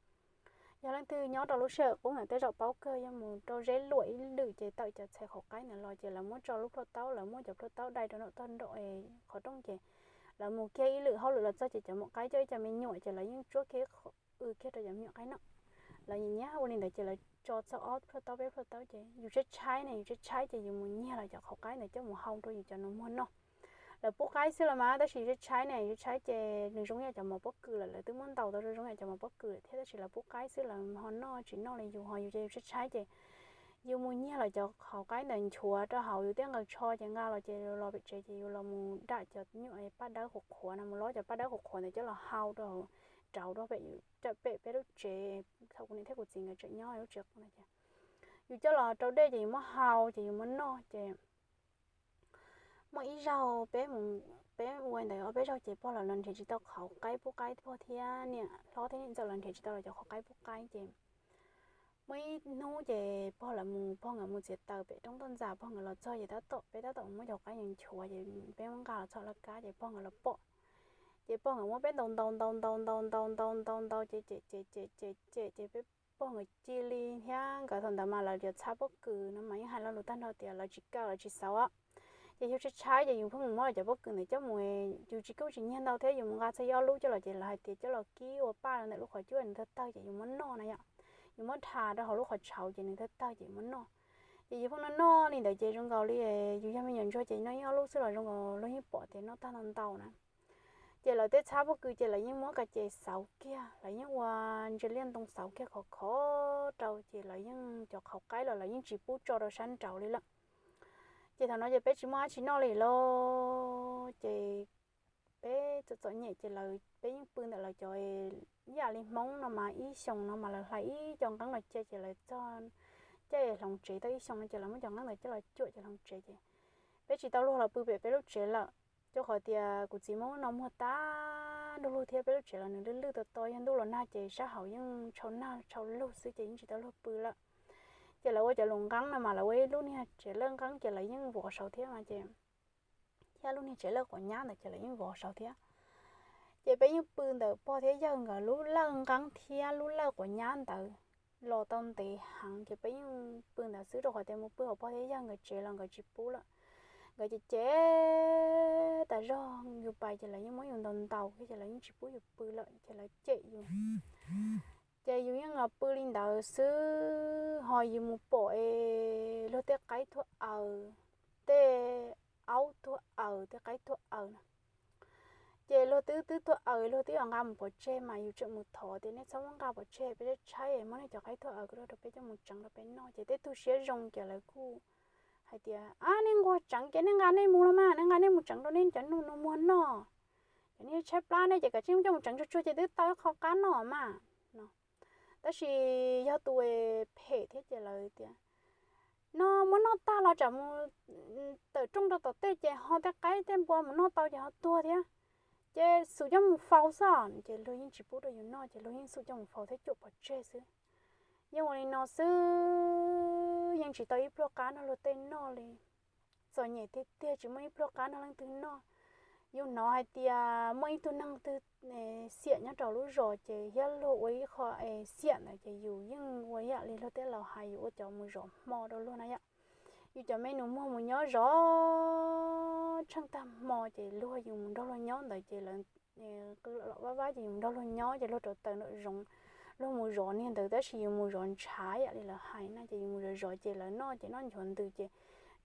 Yog leej twg nyob rau lub sij hawm qub ntawd tej zaum paub kawg, yog mus rau zeb luam ib lwm ces tawm cov txhais qhaum qaib ntawd los ces lawv muab tso lub plhuaj taub, lawv muab cov plhuaj taub dai rau nram tog nraum qhov rooj ces lawv mus kiag ib lwm hauj lwm los txog ces cov maum qaib coj ib co me nyuam ces lawv yeej tsuab kiag, w kiag rau cov me nyuam qaib noj. Lawv nyiam nyiam ua li ntawd ces lawv tso txog ob plhuaj taub peb plhuaj taub ces yus tshaib tshaib ne, yus tshaib tshaib ces yus mus nyiag lawv cov qhaum qaib ntawd coj mus hau rau yus cov nus muag noj. lawv pub qaib xwb los mas, tab sis tshaib tshaib ne, tshaib tshaib ces nws zoo yam cov mov pob kws lawm, lawv twb muab ntaus tau zoo yam cov mov pob kws thiab, tab sis lawv pub qaib xwb, lawv ho noj tsis noj li yus, ho yus ces yus tshaib tshaib ces yus mus nyiag lawv cov qhauv qaib ntawd nchuav rau hauv yus tej nqaws tsho ces nqa los ces los pem tsev ces yus los mus dam cov nyuam paj dawb qhuav qhuav no, mus lob cov paj dawb qhuav qhuav ntawd coj los hau rau hauv, rauv rau pem yus, pem peb lub tsev, thaum kuv niam thiab kuv txiv nkawd tseem nyob lub tsev qub no ces yus coj los rau dej ces yus muab hau ces yus muab noj ces muaj ib zaug peb mus, peb ua ntawd ob peb zaug ces pog lawv los nrhiav tsis tau qhauv qaib pub qaib, pog thiab niam hlob thiab niam ntxawm los nrhiav tsis tau lawv cov qhauv qaib pub qaib ces muaj ib hnub ces pog lawv mus, pog nkawd mus txiav taws pem roob toj ntxas, pog nkawd los txog ces tab tom, peb tab tom muab cov qaib nchuav ces peb muab nqa los txog laj kab ces pog nkawd los pom, ces pog nkawd muab peb ntaus ntaus ntaus ntaus ntaus ntaus ntaus ntaus ntaus ces cem cem cem cem cem ces peb, pog nkawd cia li thiab, nkawd thaum ntawd mas lawv cov txhab pob kws no mas yeej hais lo lus tag nrho tias lawv tsis kaw lawv tsis xauv. Ces yus tshaib tshaib ces yus pheej muab lawv cov pob kws ntawd coj mus, yus tsis kub tsis nyiag ntau thiab, yus mus nqa txog ib ob lub coj los ces lawv hais tias coj los kib ua paj rau ntawm lub qhov cuab nws thawj tawg ces yus muab noj na yom. Yus muab tha rau hauv lub qhov tshauv ces nws thawj tawg ces yus muab noj. Ces yus pheej noj noj li ntawd ces zoo nkaus li yus yog me nyuam ntsuag ces noj ib ob lub xwb los zoo nkaus luag yeej pom tias noj tag ntau ntau na. Ces lawv tej txhab pob kws ces lawv yeej muab ka ces xauv kiag, lawv yeej ua ntsia liaj ntoo xauv kiag khov khov rau ces lawv yeej, cov qhauv qaib los lawv yeej tsis pub tso rau sab nraud li lawm. Ces thaum no ces peb tsis muaj dab tsi noj li lauj, ces peb txom txom nyem ces lawv, peb yeej pw ntawm lawv cov, yam li Hmoob no mas ib xyoos no mas lawv hlais ib co nqeeb los cia ces lawv txog caij hloov tsev, tau ib xyoos no ces lawv muab cov nqeeb ntawd coj los cuam ces hloov tsev ces peb tsis tau luag los pw pem peb lub tsev lawm. Rau qhov tias kuv txiv muab no muag tag nrho lug thiab peb lub tsev los nws lwj lwj to to, yog ntuj los nag ces sab hauv yeej tshau nag tshau lug xwb ces yeej tsis tau luag pw lawm. Ces lawv ua cov lus nqeeb no mas lawv ua ib lub niag tsev lawj nqeeb ces lawv yeej vov saud thiab mas ces thiab lub niag tsev lawj quav nyab ntawd ces lawv yeej vov saud thiab. Ces peb yeej pw ntawm pog thiab yawg nkawd lub lawj nqeeb thiab lub lawj quav nyab ntawd los tau ntev heev ces peb yeej pw ntawd xwb rau qhov tias mus pw hauv pog thiab yawg nkawd tsev los nkawd tsis pub lawm. Nkawd ces cem tas zog yus pais ces lawv yeej muab yus ntaus ntaus thiab ces lawv yeej tsis pub yus pw lawm ces lawv cem yus. Ces yus yeej los pw li ntawd xwb ho yus mus pom es luag tej qaib tuag aws, tej aub tuag aws, tej qaib tuag aws na. Ces luag twb twb tuag aws luag twb yuav nqa mus pov tseg mas yus tseem mus thov tias nej txhob muab nqa pov tseg, peb tshaib tshaib, muab nej cov qaib tuag aws ko rau peb coj mus tseev rau peb noj. Ces tej tug siab zoo ces lawv kuj hais tias, ab, nej nquag tseev ces nej nqa nej mus los mas, nej nqa nej mus tseev rau nej cov nus nus muag noj. Ces nej tshaib plab nej ces kav tsij coj mus tseev tsuag tsuag ces twb tau ib qho qab noj mas no. Tab sis yog tus phem thiab ces lawv tias, no muab noj tag los tsam mus tawm rooj rau tom tej ces ho tej qaib tej npua mus noj tau ces ho tuag thiab. Ces xub coj mus faus xwb ces luag yeej tsis pub rau yus noj ces luag yeej xub coj mus faus thiab cuam pov tseg xwb. Yeej ua li no xwb, yeej tsis tau ib pluag qab nrog luag tej noj li. Txom nyem tiag tiag tsis muaj ib pluag qab nrog leej twg noj. Yus hnov hais tias muaj ib tug neeg twg xiam nyob rau lub zos ces thiab luag ua ib qho xiam ntawd ces yus yeej ua yam li luag tej laus hais, yus ua cov mus zov hmo rau luag na yom. Yus cov me nus muag mus nyob zov tsheej tag hmo ces luag yus mus nrog luag nyob ntawd ces lawv qw lom lom vab vab ces yus mus nrog luag nyob ces luag rauv taws nraum zoov, luag mus zov niag ntawd tab sis yus mus zov ntshav yam li lawv hais na ces yus mus zov zov ces lawv noj ces noj nchuav ntws ces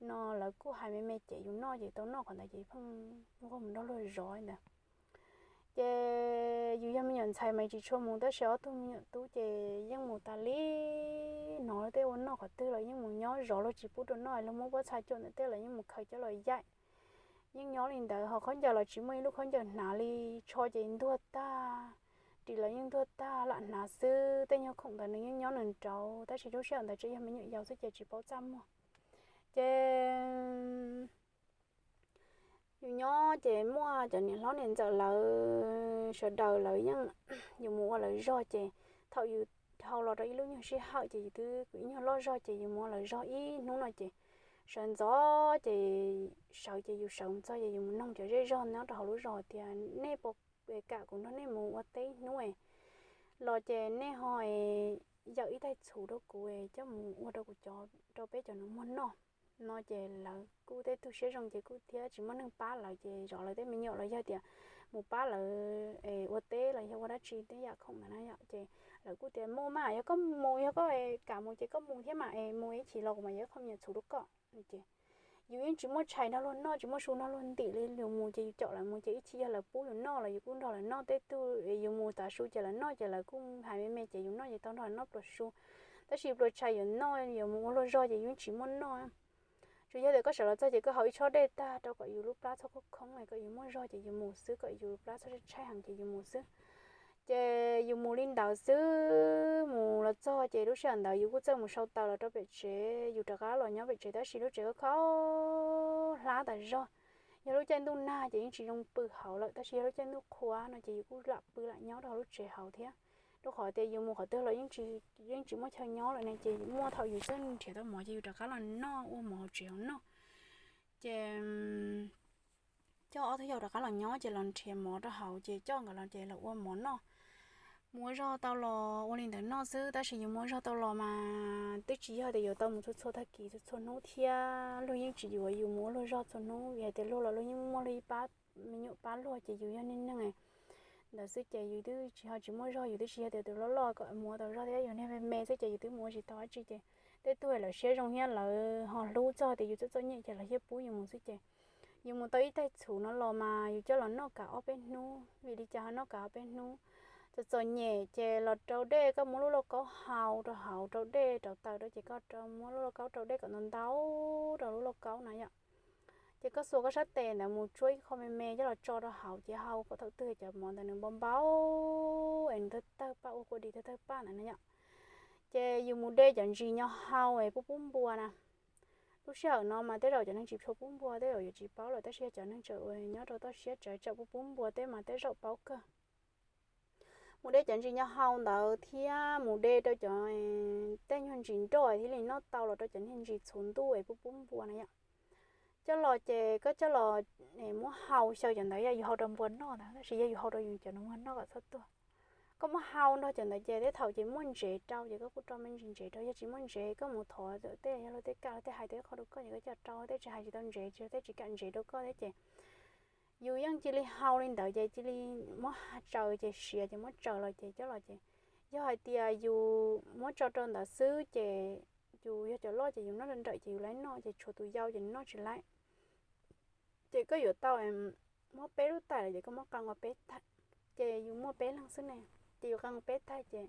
no lawv kuj hais me me ces yus noj ces tau noj qhov ntawd ces pheej nquag mus nrog luag zov li ntawd. Ces yus yog me nyuam ntxhais mas tsis tshua mus tab sis ob tug me nyuam tub ces yeej mus tas li. Hnov luag tej ua noj qhov twg los yeej mus nyob zov, luag tsis pub rau noj luag muab pob txha cuam ntawm tej los yeej mus khaws coj los yaim. Yeej nyob li ntawd ho khaub ncaws los tsis muaj ib lub khaub ncaws hnav li, tsho ces ntuag tag, ris los yeej ntuag tag lam hnav xwb. Tej nyuag khoom ntawd nws yeej nyob nws nraud tab sis lub sij hawm ntawd tseem yog me nyuam yaus xwb ces tsis paub txaj muag. Ces yus nyob ces muaj cov niam hlob niam ntxawm lawv sawv daws lawv yeej, yus mus ua lawv zog ces thaum yus dhau los rau ib lub nyuag sij hawm ces yus twb ib nyuag loj zog ces yus mus ua lawv zog ib hnub no ces sawv ntxov ces sawv ces yus sawv mus txog ces yus mus noog cov zej zog nyob rau hauv lub zos tias nej puas kam kuv nrog nej mus ua teb ib hnub los ces nej ho yawm ib tais txhuv rau kuv coj mus ua rau kuv cov, rau peb cov nus muag noj no ces lawv kuj tej tug siab zoo ces kuj thiab tsis muaj neeg pab lawv ces zov lawv tej me nyuam los yog tias mus pab lawv ua teb los yog ua dab tsi tej yam khoom ntawd na yom ces lawv kuj tias mus mas yog koj mus, yog koj kam mus ces koj mus thiab mas es mus ib chim los kuv mam yuav ib qho me nyuam txhuv rau koj ces yus yeej tsis muaj tshais nrog luag noj, tsis muaj su nrog luag ntim li. Yus mus ces yus caum lawv mus ces ib chim yog lawv pub yus noj los yus kuj nrog lawv noj tej tug, yus mus tav su ces lawv noj ces lawv kuj hais me me ces yus noj ces tau nrog lawv noj pluas su. Tab sis pluas tshais yus noj, yus mus ua luag zog ces yus yeej tsis muaj noj. Tsuas yog tias koj sawv los txog ces koj haus ib tshob dej tag rau kom yus lub plab txhob khoob khoob, kom yus muaj zog ces yus mus xwb, kom yus plab txhob tshaib tshaib heev ces yus mus xwb. Ces yus mus li ntawd xwb, mus los txog ces lub sij hawm ntawd yus kuj txawj mus sau taws los rau pem tsev, yus rov qab los nyob pem tsev tab sis lub tsev kho kho hlab tas zog. Yog lub caij ntuj nag ces yeej tsis zoo pw hauv lawm, tab sis yog lub caij ntuj qhua no ces yus kuj lam pw lam nyob rau hauv lub tsev hauv thiab. Rau qhov tias yus mus qhov twg los yeej tsis muaj chaw nyob lawm ne, ces muaj thaum yus txawj nrhiav tau mov ces yus rov qab los noj ua mov hauv tsev hauv noj. Ces coj ob tug yau rov qab los nyob ces los nrhiav mov rau hauv ces coj nkawd los ces los ua mov noj. Mus ua zog tau los ua li ntawd noj xwb, tab sis yus mus ua zog tau los mas twb tsis yog tias yuav tau mus txhua txhua tag kis txhua txhua hnub thiab, luag yeej tsis yuav yus mus ua luag zog txhua hnub, vim hais tias luag los luag yeej muaj luag ib pab me nyuam pab luag ces yus yog niag neeg ntawd xwb ces yus twb tsis ho tsis muaj zog, yus twb tsis yog tias tus loj loj kom mus ua tau zog thiab, yus niag me me xwb ces yus twb mus ua tsis tau dab tsi ces tej tug lawv siab zoo thiab lawv ho hlub txog tias yus txom txom nyem ces lawv thiaj pub yus mus xwb ces yus mus tau ib tais txhuv no los mas yus coj los noj kav ob peb hnub, vim li cas ho noj kav ob peb hnub? Txom txom nyem ces los rau dej, koj muab lub lauj kaub hau rau hauv, rau dej rau taws rau ces koj muab lub lauj kaub rau dej kom ntau ntau rau lub lauj kaub na yom. Ces koj xuas koj sab tes ntawd mus tsuab ib qho me me coj los tso rau hauv ces hau kom thaum twg cov mov ntawd nws npau npau es nws tawg tawg paj ua kua dis tawg tawg paj ntawd na yom. Ces yus mus de cov ntsis nyo hau es pub pub npua na. Lub sij hawm no mas tej zaum cov neeg tsis tshua pub npua tej zaum yuav tsis paub lawm, tab sis yog cov neeg tseem uas nyob rau toj siab tsawv tsam pub pub npua tej mas tej zaum paub kawg. Mus de cov ntsis nyo hau ntawd thiab mus de rau cov tej nyuag ntsis nroj thiaj li noj tau los rau cov niag ntsis txhuv ntuj es pub pub npua na yom. Coj los ces koj coj los muab hau xyaw cov ntawd, yog yus hau rau npua noj ntawd, tab sis yog yus hau rau yus cov nus muag noj kom txhob tuag. Koj muab hau nrog cov ntawd ces tej thaum ces muaj ntsev rau ces koj kuj rau me ntsis ntsev rau, yog tsis muaj ntsev koj mus thov tej, yog luag tej kam luag tej hais tej qhov rau koj ces koj coj rau, tej tsis hais tsis tau ntsev, tej tsis kam ntsev rau koj thiab ces yus yeej cia li hau li ntawd ces cia li muab tsaws ces siav ces muab tsaws los ces coj los ces yog hais tias yus muab tso rau ntawd xwb ces yus yog cov loj ces yus noj nrawm ces yus laib noj ces tshuav tus yau ces nws noj tsis laib. Ces koj yuav tau muab peb lub tais los ces koj muab qee ua peb tais, ces yus muaj peb leeg xwb ne, ces yus qee ua peb tais ces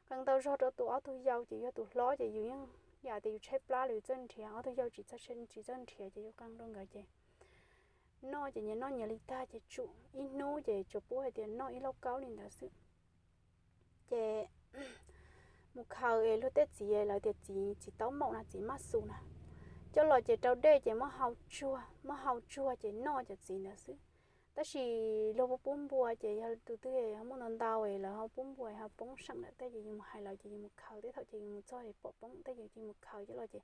qee tau zog rau tus ob tug yau ces yog tus hlob ces yus yeej yam tias yus tshaib plab los yus txawj nrhiav, ob tug yau tsis txawj nrhiav ces yus qee rau nkawd ces noj ces nyias noj nyias li tag ces tsum ib hnub ces tsuas pub hais tias noj ib lauj kaub li ntawd xwb. Ces mus khaws es luag tej txiv, lawv tias txiv, txiv taub maum na, txiv maj xus na, coj los ces rau dej ces muab hau tsuag, muab hau tsuag ces noj cov txiv ntawd xwb. Tab sis luag pub pub npua ces yog tus twg ho muaj ntau ntau es lawv ho pub npua ho poob seem lawm tej ces yus mus hais lawv ces yus mus khaws, tej thaum ces yus mus txog pom poob tej ces mus khaws coj los ces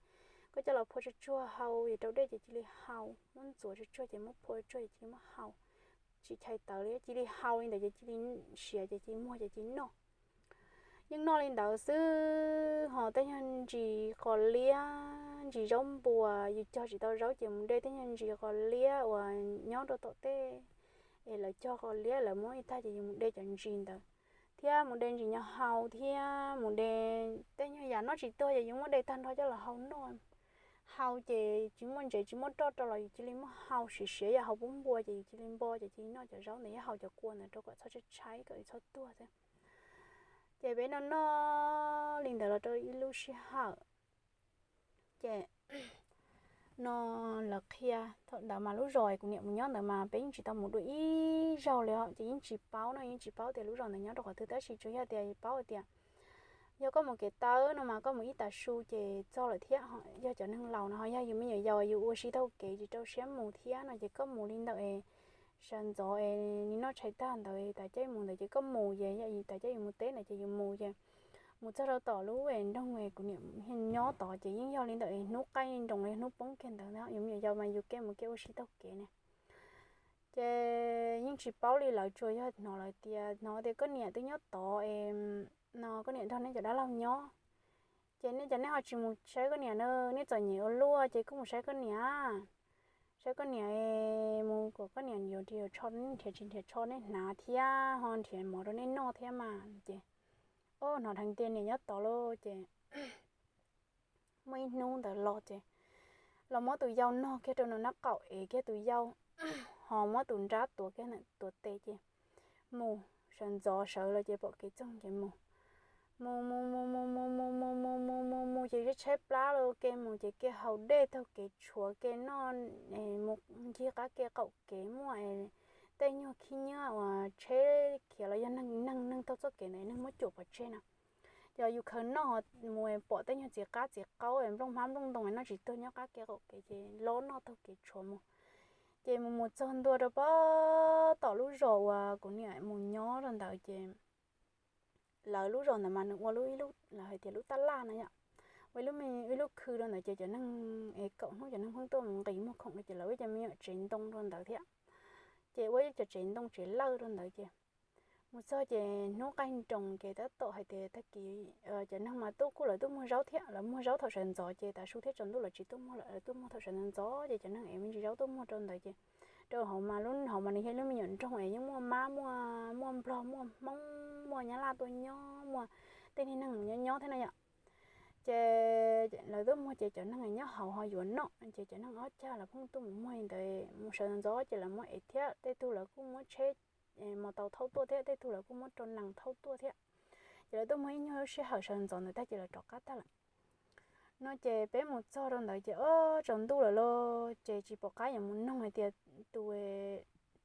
koj coj los phua tsuag tsuag hau es rau dej ces cia li hau, muab ntxuav tsuag tsuag ces muab phua tsuag ces cia li muab hau. Tsis chais tawv li, cia li hau li ntawd ces cia li siav ces cia li muag ces cia li noj. Yeej noj li ntawd xwb ho tej nyuag ntsis qos liab, ntsis zaub npua, yus cog tsis tau zaub ces mus de tej nyuag ntsis qos liab uas nyob rau tom tej es lawv cog qos liab lawv muab ib tag ces yus mus de cov ntsis ntawd, thiab mus de ntsis nyo hau thiab mus de tej nyuag yam noj tsis tuag ces yus muab de tag nrho coj los hau noj. Hau ces tsis muaj ntsev tsis muaj roj rau los yus cia li muab hau siav siav yam hau pub npua ces yus cia li npo ces cia li noj cov zaub ntawd, yog hau cov kua ntawd rau kom txhob tshaib tshaib kom txhob tuag xwb. Ces peb noj noj li ntawd los rau ib lub sij hawm ces no lawv qhia, thaum ntawd mas lub zos kuv niam mus nyob ntawd mas peb yeej tsis tau mus dua ib zaug li os, ces yeej tsis paub no, yeej tsis paub tias lub zos ntawd nyob rau qhov twg, tab sis tsuas yog tias paub hais tias yog koj mus kev tawv no mas koj mus ib tav su ces txog lawm thiab, yog cov neeg laus no ho yog yus me nyuam yaus yus ua tsis taug kev tsis rau siab mus thiab no ces koj mus li ntawm es sawv ntxov es nws noj tshais tag ntawd tas caij mus ntawd ces koj mus ces yog tas caij yus mus teb ntawd ces yus mus ces mus txog rau tom lub es nroog es kuv niam nyob tod ces yeej yog li ntawm es hnub qaij nroos li hnub poob kiag ntawd na, yus me nyuam yaus mas yus kev mus kev ua tsis taug kev na. Ces yeej tsis paub li, lawv tsuas yog hnov lawv tias, hnov tias koj niam twb nyob tod es no koj niam nrog nej cov dab laug nyob, ces nej cov nej ho tsis mus saib koj niam na, nej txom nyem ua luaj ces koj mus saib koj niam, saib koj niam, mus kom koj niam yuav ris yuav tsho, nej nrhiav ris nrhiav tsho nej hnav thiab ho nrhiav mov rau nej noj thiab mas. Ces o hnov dheev tias niam nyob tod lauj ces muaj ib hnub ntawd los ces los muab tus yau nog kiag rau nws nraub qaum, ev kiag tus yau, ho muab tus nrab tuav kiag ntawm tuav tes ces mus, sawv ntxov sawv los ces pom kev txoog ces mus. Mus mus mus mus mus mus mus mus mus mus mus ces tshaib plab los ke mus ces ke haus dej taug kev tshuav ke noj, mus ncig qab ke qaum kev muaj tej nyuag khib nyiab uas tsheb khiav los yog neeg neeg neeg taug txoj kev ntawd neeg muab cuam pov tseg na. Ces yus khaws noj mus pom tej nyuag txiv qab txiv qaub nplooj hmab nplooj ntoo noj tsis tuag nyob qab ke qaum kev ces lob noj taug kev tshuav mus. Ces mus mus txog ntua rau pob tom lub zos uas kuv niam mus nyob rau ntawd ces lawv lub zos ntawd mas nws ua lub ib lub lawv hais tias lub taj laj na yom, ua ib lub khw rau ntawd ces cov neeg es kaum hnub cov neeg pheej tuaj mus nqis muag khoom rau ces lawv ua cov me nyuam tsev ntoo rau ntawd thiab. Ces ua ib cov tsev ntoo tsev lawj rau ntawd ces mus txog ces hnub qaij nroos ces tab tom hais tias tag kis cov neeg mas tuaj kuj lawv tuaj muag zaub thiab, lawv muag zaub thaum sawv ntxov ces tav su thiab tsaus ntuj lawv tsis tuaj muag lawm, lawv tuaj muag thaum sawv ntxov ntxov ces cov neeg es me ntsis zaub tuaj muag rau ntawd ces rau hauv mas lub hauv mas nws yog lub me nyuam nroog es yeej muaj mab muaj muaj nplog muaj hmoob muaj nyab laj tuaj nyob muaj tej niag neeg mus nyob nyob thiab na yom. Ces lawv tuaj muag ces cov neeg nyob hauv ho yuav noj ces cov neeg ob cag lawv pheej tuaj mus muag li ntawd mus sawv ntxov ntxov ces lawv muab ev thiab tej tug lawv kuj muab tsheb mos taus thauj tuaj thiab tej tug lawv kuj muab rau nees thauj tuaj thiab. Ces lawv tuaj muag ib nyuag lub sij hawm sawv ntxov ntawd tag ces lawv rov qab tag lawm. No ces peb mus txog rau ntawd ces ob tsaus ntuj lawm los ces tsis pom qab yuav mus noog hais tias tus,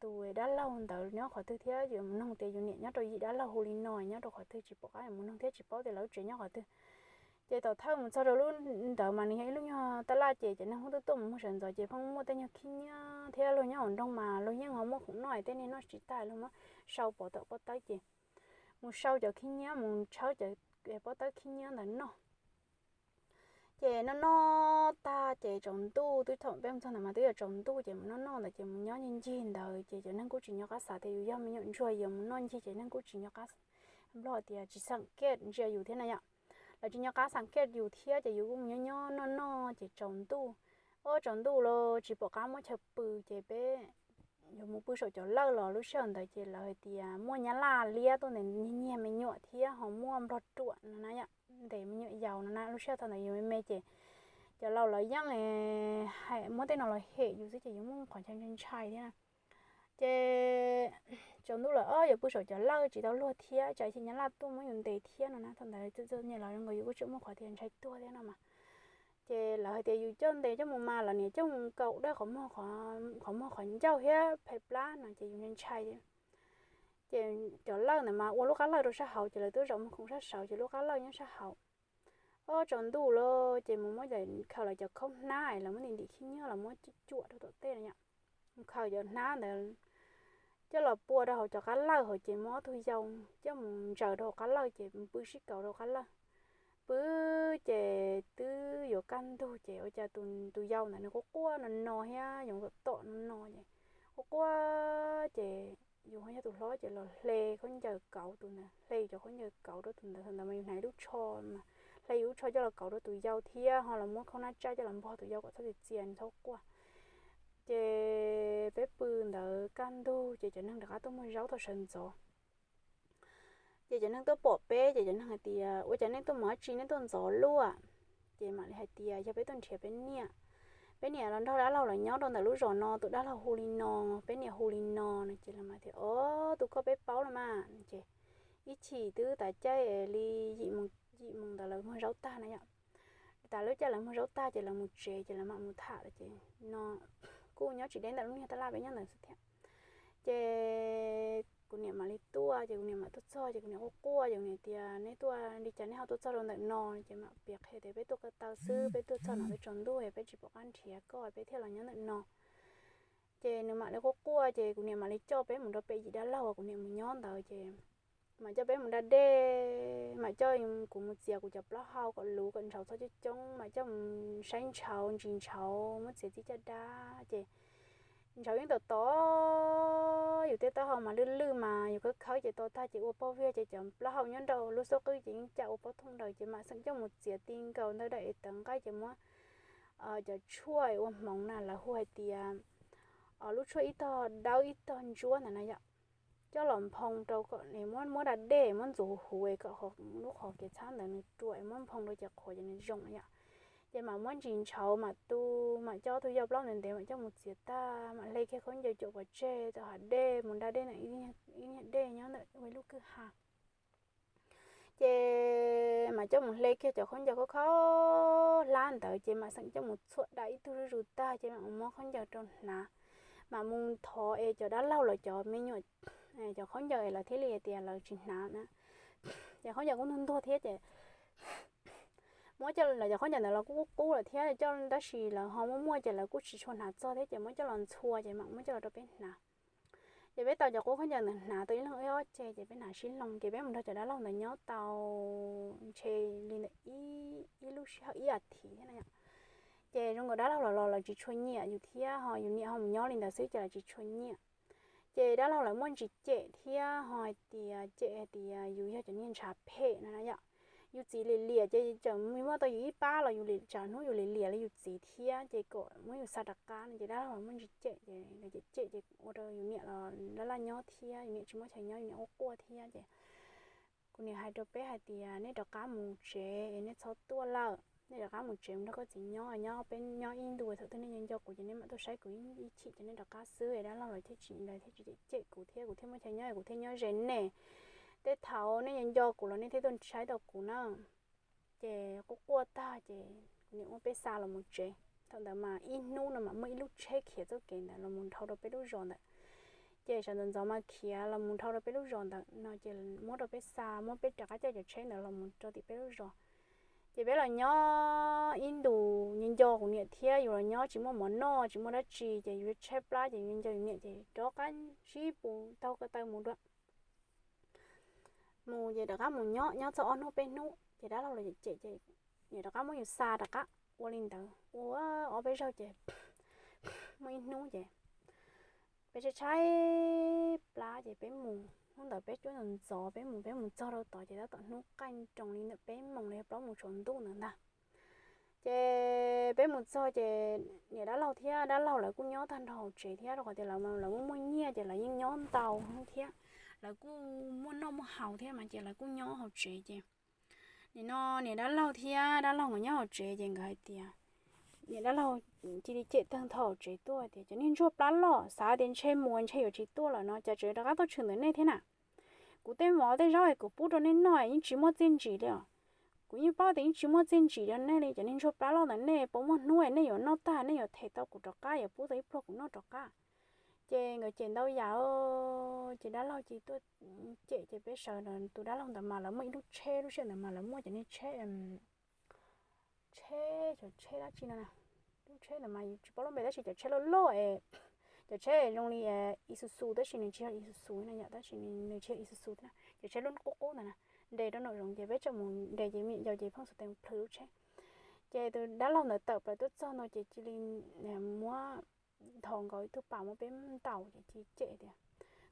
tus dab laug ntawd nyob qhov twg thiab yuav mus noog tias yus niam nyob rau yim dab laug hu li no nyob rau qhov twg tsis pom qab yuav mus noog thiab tsis paub tias lawv lub tsev nyob qhov twg. Ces tom thawj mus txog rau lub ntawd mas nws yog ib lub nyuag taj laj ces cov neeg pheej tuaj tuaj mus muag sawv ntxov ces pheej muaj tej nyuag khib nyiab thiab luag nyob hauv nroog mas luag yeej ho muaj khoom noj tej niag noj tsis tag luag muab sau pov tom pob tawb ces mus sau cov khib nyiab mus tshawb cov pob tawb khib nyiab ntawd noj. Ces noj noj tag ces tsaus ntuj twb thaum peb mus txog ntawd mas twb yuav tsaus ntuj ces mus noj noj ntawd ces mus nyob ncig ncig ntawd ces cov neeg kuj tsis nyob qab xav tias yus yog me nyuam ntsuag yuav mus noj ncig ces neeg kuj tsis nyob qab, Nplog tias tsis xam kej ntsia yus thiab na yom. Lawv tsis nyob qab xam kej yus thiab ces yus kuj mus nyob nyob noj noj ces tsaus ntuj. Ob tsaus ntuj los tsis pom qab muab chaw pw ces peb yuav mus pw saum cov lawj los lub sij hawm ntawd ces lawv hais tias muaj nyab laj liab tuaj ntes nyiag me nyuam thiab ho muaj nplog ruam no na yom, ntes me nyuam yaus no na. Lub sij hawm thaum ntawd yus me me ces cov laus lawv yeej hais muab tej no los hem yus xwb ces yus muaj qhov chaw ntshai ntshai thiab na. Ces tsaus ntuj lawm ob yuav pw saum cov lawj tsis tau luag thiab tsam ib nyab laj tuaj muab yus ntes thiab no na. Thaum ntawd txom nyem los nkaus yus kuj tseem muaj qhov tias ntshai tuag thiab no mas. Ces lawv hais tias yus coj ntes coj mus mas lawv niam coj mus kaum dawj qhov muag qhov ncauj thiab phais plab no ces yus ntshai ntshai. Ces cov lawj ntawd mas ua lub qab lawj rau sab hauv ces lawv twb zaum muag khoom sab saud ces lub qab lawj nyob sab hauv. Ob tsaus ntuj los ces mus muab khaws lawv cov khaub hnab es lawv muab ntim ntim khib nyiab los muab cuam rau tom tej no yom. Mus khaws cov hnab ntawd coj los pua rau hauv cov qab lawj hauv ces muab ob tug yau coj mus ntsaws rau hauv qab lawj ces mus pw sib kaus rau qab lawj. Pw ces twb yuav kaj ntug ces ua cas tus yau ntawd nws quaj quaj no no thiab yoov tom tom no no ces quaj quaj ces yus ho yog tus hlob ces los hle khaub ncaws kauv tus ntawd, hle yus cov khaub ncaws kauv rau tus ntawd, thaum ntawd mas yus hnav ib lub tsho mas hle yus lub tsho coj los kauv rau tus yau thiab ho los muab khaub hnab tsaj coj los npog tus yau kom txhob txias txhob quaj. Ces peb pw ntawd kaj ntug ces cov neeg rov qab tuaj muag zaub thaum sawv ntxov. Ces cov neeg tuaj pom peb ces cov neeg hais tias ua cas nej tuaj mus dab tsi nej tuaj ntxov luaj? Ces mam li hais tias yog peb tuaj nrhiav peb niam. Peb niam los nrog dab laug los nyob rau ntawm lub zos no, tus dab laug hu li no, peb niam hu li no no ces lawv mam tias o, tus koj peb paub los mas. Ces ib chim twb tas caij li yim moos ntawd lawv muag zaub tag na yom. Tas lub caij lawv muag zaub tag ces lawv mus tsev ces lawv mam mus tham lawm ces no kuj nyob tsis deb ntawm lub niag taj laj peb nyob ntawd xwb thiab. Ces kuv niam mam li tuaj ces kuv niam mam tuaj txog ces kuv niam quaj quaj ces kuv niam tias nej tuaj li cas nej ho tuaj txog rau ntawm no? Ces mam piav qhia tias peb tuaj ko taw xwb, peb tuaj txog no peb tsaus ntuj peb tsis pom qab nrhiav koj peb thiaj los nyob ntawm no. Ces nws mam li quaj quaj ces kuv niam mam li coj peb mus rau pem yim dab laug uas kuv niam mus nyob ntawd ces mam coj peb mus da dej, mam coj kuv mus txiav kuv cov plaub hau kom luv kom ntshaud txhob coob coob, mam coj mus saib ntshaud ntsis ntshaud muab txiav txij caj dab ces ntshaud yeej tom tom, yus tej taub hau mas lwj lwj mas yus khawb khawb ces to tag ces ua pog viag ces cov plaub hau nyob rau lub xub qwb ces yeej cam ua pob thooj daws ces mam xeem coj mus txiav ti nkaus ntawm daim ev tawv nqaij ces muab cov tshuaj ua hmoov na lawv hu hais tias lub tshuaj ib tog dawb ib tog ntsuab ntawd na yom, coj los nphoo rau kom muab muab da dej muab ntxuav huv huv kom lub qhov kev txhab ntawd nws ruam es muab nphoo rau ces qhuav ces nws zoo na yom. Ces mam muab ntsis ntshauv mam tu, mam coj tug yaj plaub ntev ntev mam coj mus txiav tag, mam hle kiag khaub ncaws cuam pov tseg rau hav dej mus da dej ntawm ib niag dej nyob ntawm ib lub kwj ha. Ces mam coj mus hle kiag cov khaub ncaws khaub khaub hlab ntawd ces mam xeem coj mus txhuam da ib tug zuj zus tag ces mam muab khaub ncaws rau hnav, mam mus thov es cov dab laug lawv cov me nyuam, cov khaub ncaws lawv thiaj li tias lawv tsis hnav na. Ces khaub ncaws kuj ntuag ntuag thiab ces muab coj lawv cov khaub ncaws ntawd los kuj qub lawm thiab coj, tab sis lawv ho muaj muaj ces lawv kuj tsis tshua hnav txog thiab ces muab coj los ntxhua ces mam muab coj los rau peb hnav. Ces peb tau cov qub khaub ncaws ntawd hnav tau ib leeg ib ob ce ces peb hnav sib loog ces peb mus nrog cov dab laug ntawd nyob tau ntshe li ntawm ib lub sij hawm ib as thiv thiab na. Ces zoo nkaus dab laug los los lawv tsis tshua nyiam yus thiab ho yus niam ho mus nyob li ntawd xwb ces lawv tsis tshua nyiam. Ces dab laug lawv muaj ntsis cem thiab ho hais tias cem hais tias yus yog cov niag ntshav phem no na yom. Yus txiv lim liam ces tseem muaj tau yus ib pab los yus lim, tsam hnub yus lim liam li yus txiv thiab ces kom muab yus xa rov qab no ces dab laug lawv muaj ntsis cem ces lawv cem cem ces ua rau yus niam los laj laj nyob thiab yus niam tsis muaj chaw nyob yus niam quaj quaj thiab ces kuv niam hais rau peb hais tias nej rov qab mus tsev es nej txhob tuaj lawm, nej rov qab mus tsev mus nrog koj txiv nyob, nyob peb nyob ib ntu thaum twg nej nco nco kuv ces nej mam tuaj saib kuv ib chim ces nej rov qab xwb es dab laug lawv thiaj tsis, lawv thiaj tsis cem kuv thiab kuv thiaj muaj chaw nyob es kuv thiaj nyob ze nej. Tej thaum nej nco nco kuv los nej thiaj tuaj saib tau kuv na. Ces quaj quaj tag ces kuv niam muab peb xa los mus tsev. Thaum ntawd mas ib hnub no mas muaj ib lub tsheb khiav txoj kev ntawd los mus dhau rau peb lub zos ntawd. Ces sawv ntxov ntxov mas khiav los mus dhau rau peb lub zos ntawd no ces muab rau peb xa, muab peb rov qab caij cov tsheb ntawd los mus rau tim peb lub zos. Ces peb los nyob ib ntus, nco nco kuv niam thiab yus los nyob tsis muaj mov noj tsis muaj dab tsi ces yus tshaib plab ces yus nco nco yus niam ces rov qab sib pus taug ko taw mus dua. Mus ces rov qab mus nyob, nyob txog ob hnub peb hnub ces dab laug los cem cem ces niam rov qab muab yus xa rov qab ua li ntawd ua ob peb zaug ces muaj ib hnub ces peb tshaib tshaib plab ces peb mus, hnub ntawd peb cuab ntxov ntxov peb mus, peb mus txog rau tod ces tab tom hnub qaij nroos li ntawm peb moos los yog plaub moos tsaus ntuj ntawd ntag. Ces peb mus txog ces niam dab laug thiab dab laug lawv kuj nyob tag nrho hauv tsev thiab rau qhov tias lawv, lawv muaj muaj nyiaj ces lawv yeej nyob ntau thiab, lawv kuj muaj noj muaj haus thiab mas ces lawv kuj nyob hauv tsev ces nim no niam dab laug thiab dab laug nkawd nyob hauv tsev ces nkawd hais tias, niam dab laug cia li cem tag nrho hauv tsev tuaj tias cov niag ntsuag plab loj, xav tias ntshe mus ntshe yuav tsis tuaj lawm no cas tseem rov qab tuaj tshwm ntawm nej thiab na. Kuv tej mov tej zaub es kuv pub rau nej noj yeej tsis muaj txiaj ntsim li os. Kuv yeej paub tias yeej tsis muaj txiaj ntsim rau nej li, cov niag ntsuag plab loj ntawm nej puas muaj hnub nej yuav noj tag nej yuav them tau kuv rov qab yuav pub tau ib pluag kuv noj rov qab. Ces nkawd cem ntau yam ces dab laug cia li tuaj cem ces peb sawv, tus dab laug ntawd mas lawv muaj ib lub tsheb, lub sij hawm ntawd mas lawv muaj cov niag tsheb, tsheb, cov tsheb dab tsi no, lub tsheb ntawd mas yus tsis paub lub npe tab sis cov tsheb loj loj es, cov tsheb zoo li Isuzu tab sis nws tsis yog Isuzu na yom, tab sis nws tsis yog Isuzu thiab, cov tsheb lub qub qub ntawd na, nres rau nraum zoov ces peb tseem mus nres ces me nyuam yaus ces pheej xuas tes plhws lub tsheb. Ces tus dab laug ntawd tawm plaws tuaj txog no ces cia li muab nthos nkaus ib tug pas muab peb ntaus ces cia li cem tias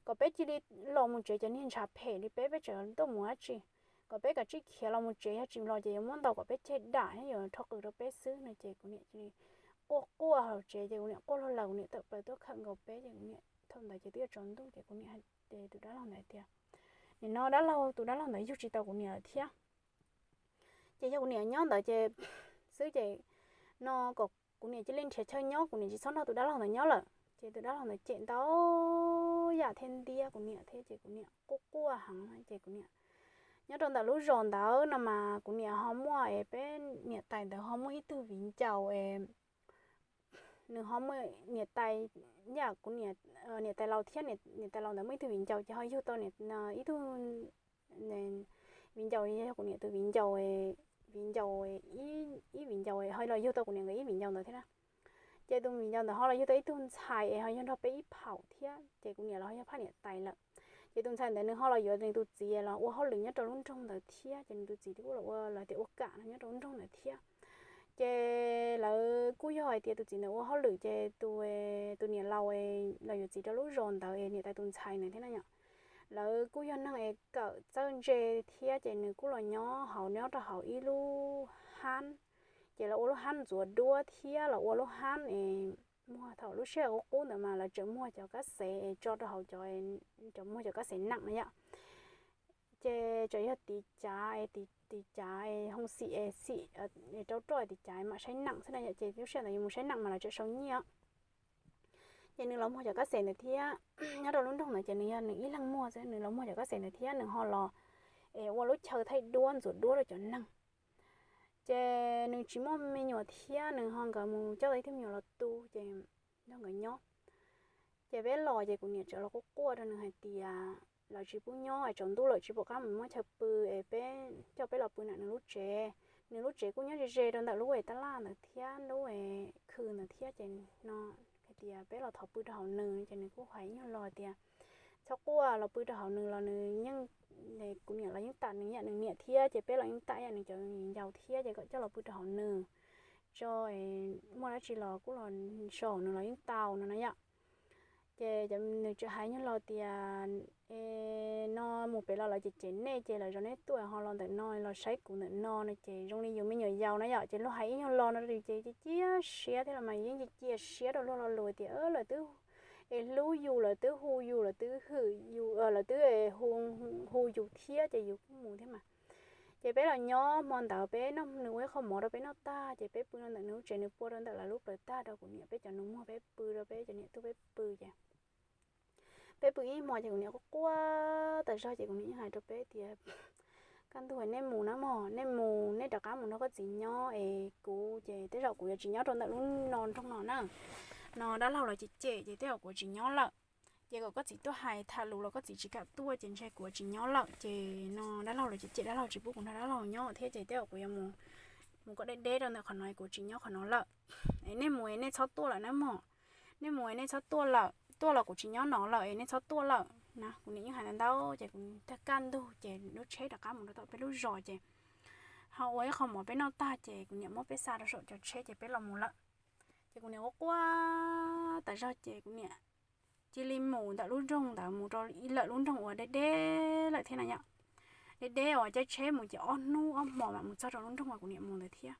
kom peb cia li los mus tsev cov niag ntshav phem li peb, peb tseem tuaj mus dab tsi, kom peb kav tsij khiav los mus tsev yog tsis los ces yuav muab ntaus kom peb ceg dam thiab yuav rho qws rau peb xwb no ces kuv niam cia li quaj quaj hauv tsev ces kuv niam quaj luag lawm kuv niam tawm plaws tuaj khawm nkaus peb ces kuv niam thaum ntawd ces twb yuav tsaus ntuj ces kuv niam hais tus dab laug ntawd tias, nim no dab laug, tus dab laug ntawd yug tsis tau kuv niam lawm thiab. Ces yog kuv niam nyob ntawd ces xwb ces no kom kuv niam cia li nrhiav chaw nyob, kuv niam tsis txhob nrog tus dab laug ntawd nyob lawm. Ces tus dab laug ntawd cem ntau yam thiab ntiab kuv niam thiab ces kuv niam quaj quaj heev ces kuv niam nyob rau ntawm lub zos ntawd no mas kuv niam ho muaj es peb niam tais ntawd ho muaj ib tug viv ncaus es nws ho muaj niam tais, yam kuv niam tais laus thiab niam tais laus ntawd muaj ib tug viv ncaus ces ho yug tau ib tug viv ncaus, yog kuv niam tus viv ncaus, viv ncaus, ib viv ncaus ho los yug tau kuv niam nkawd ib viv ncaus ntawd thiab na. Ces tus viv ncaus ntawd ho los yug tau ib tug ntxhais es ho yog nrog peb ib phaum thiab ces kuv niam los ho yog phaj niam tais lawm. Ces tus ntxhais ntawd nws ho los yuav nws tus txiv los ua hauj lwm nyob rau lub nroog ntawd thiab ces nws tus txiv kuj los ua, los tias ua kam no nyob rau lub nroog ntawd thiab. Ces lawv kuj yog hais tias tus txiv ntawd ua hauj lwm ces tus, tus niam laus los yuav txiv rau lub zos ntawd es niam tais tus ntxhais ntawd thiab na yom. Lawv kuj yog neeg es kawm txawj ntse thiab ces nws kuj los nyob hauv, nyob rau hauv ib lub hab, ces lawv ua lub hab ntxuav duab thiab los ua lub hab es muag, thaum lub sij hawm qub qub ntawd mas lawv tseem muag cov kab xev es tso rau hauv cov, cov muag cov kab xev nees na yom. Ces tseem yog tiv cav, tiv cav hoo xim es xim rau roj tiv cav mam saib neem xwb na yom, ces lub sij hawm ntawd yus mus saib neem mas lawv tseem sau nyiaj. Ces nws los muag cov kab xes ntawd thiab, nyob rau lub nroog ntawd ces nws yog nws ib leeg muag xwb, nws los muag cov kab xes ntawd thiab nws ho los es ua lub chaw thaij duab ntxuav duab rau cov neeg. Ces nws tsis muaj me nyuam thiab nws ho nkawd mus coj tau ib tug me nyuam los tu ces nrog nkawd nyob. Ces peb los ces kuv niam txawm los quaj quaj rau nws hais tias lawv tsis pub nyob, tsaus ntuj lawm tsis pom qab mus muab chaw pw es peb coj peb los pw ntawm nws lub tsev. Nws lub tsev kuj nyob ze ze rau ntawm lub tab laj ntawd thiab lub khw ntawd thiab ces no hais tias peb los thov pw rau hauv nws ces nws kuj hais ib nyuag lo tias txhob quaj, los pw rau hauv nws los nws yeej, kuv niam los yeej tam nws yam nws niam thiab ces peb los yeej tam yam nws cov viv ncaus thiab ces kom coj los pw rau hauv nws tso, muaj dab tsi los kuj los so nws los yeej tau no na yom. Ces nws tseem hais nyuag lo tias no mus pem los lawv cem cem nej ces lawv zov nej tuaj ho los ntawm no los saib kuv ntawm no no ces zoo li yus me nyuam yaus na yom, ces luag hais ib nyuag lo no ces cia siab thiab los mas yeej cia siab rau luag lo lus tias lawv twb es hlub yus, lawv twb hu yus, lawv twb hwm yus, lawv twb hu yus thiab ces yus kuj mus thiab mas. Ces peb los nyob hmo ntawd peb noj, nws ua ib qho mov rau peb noj tag ces peb pw rau ntawm nws lub tsev, nws pua rau ntawm lawv lub plawv tag rau kuv niam peb cov nus muag, peb pw rau peb cov niam tub peb pw ces peb pw ib hmo ces kuv niam quaj quaj tas zog ces kuv niam yeej hais rau peb tias kaj ntug nej mus na mog, nej mus nej rov qab mus nrog koj txiv nyob es kuv ces tej zaum kuv yuav tsis nyob rau ntawm lub no nroog no na. No dab laug los cem cem ces tej zaum kuv tsis nyob lawm. Ces kom koj txiv tuaj hais tham lus los koj txiv tsis kam tuaj ces ntshe kuv tsis nyob lawm ces no dab laug los cem cem, dab laug tsis pub kuv nrog dab laug nyob thiab ces tej zaum kuv yuav mus kom deb deb rau ntawm qhov no, kuv tsis nyob qhov no lawm. Es nej mus es nej txhob tuaj lawm na mog, nej mus es nej txhob tuaj lawm, tuaj los kuv tsis nyob no lawm es nej txhob tuaj lawm na. Kuv niam yeej hais ntau ntau ces kuv tag kaj ntug ces lub tsheb rov qab mus rau tom peb lub zos ces ho ua ib qho mov peb noj tag ces kuv niam muab peb xa rau saum cov tsheb ces peb los mus lawm. Ces kuv niam ua quaj tas zog ces kuv niam cia li mus ntawm lub nroog ntawd mus rau ib lawm lub nroog uas deb deb lawm thiab na yom. Deb deb uas caij tsheb mus ces ob hnub ob hmo mam mus txog rau lub nroog uas kuv niam mus ntawd thiab.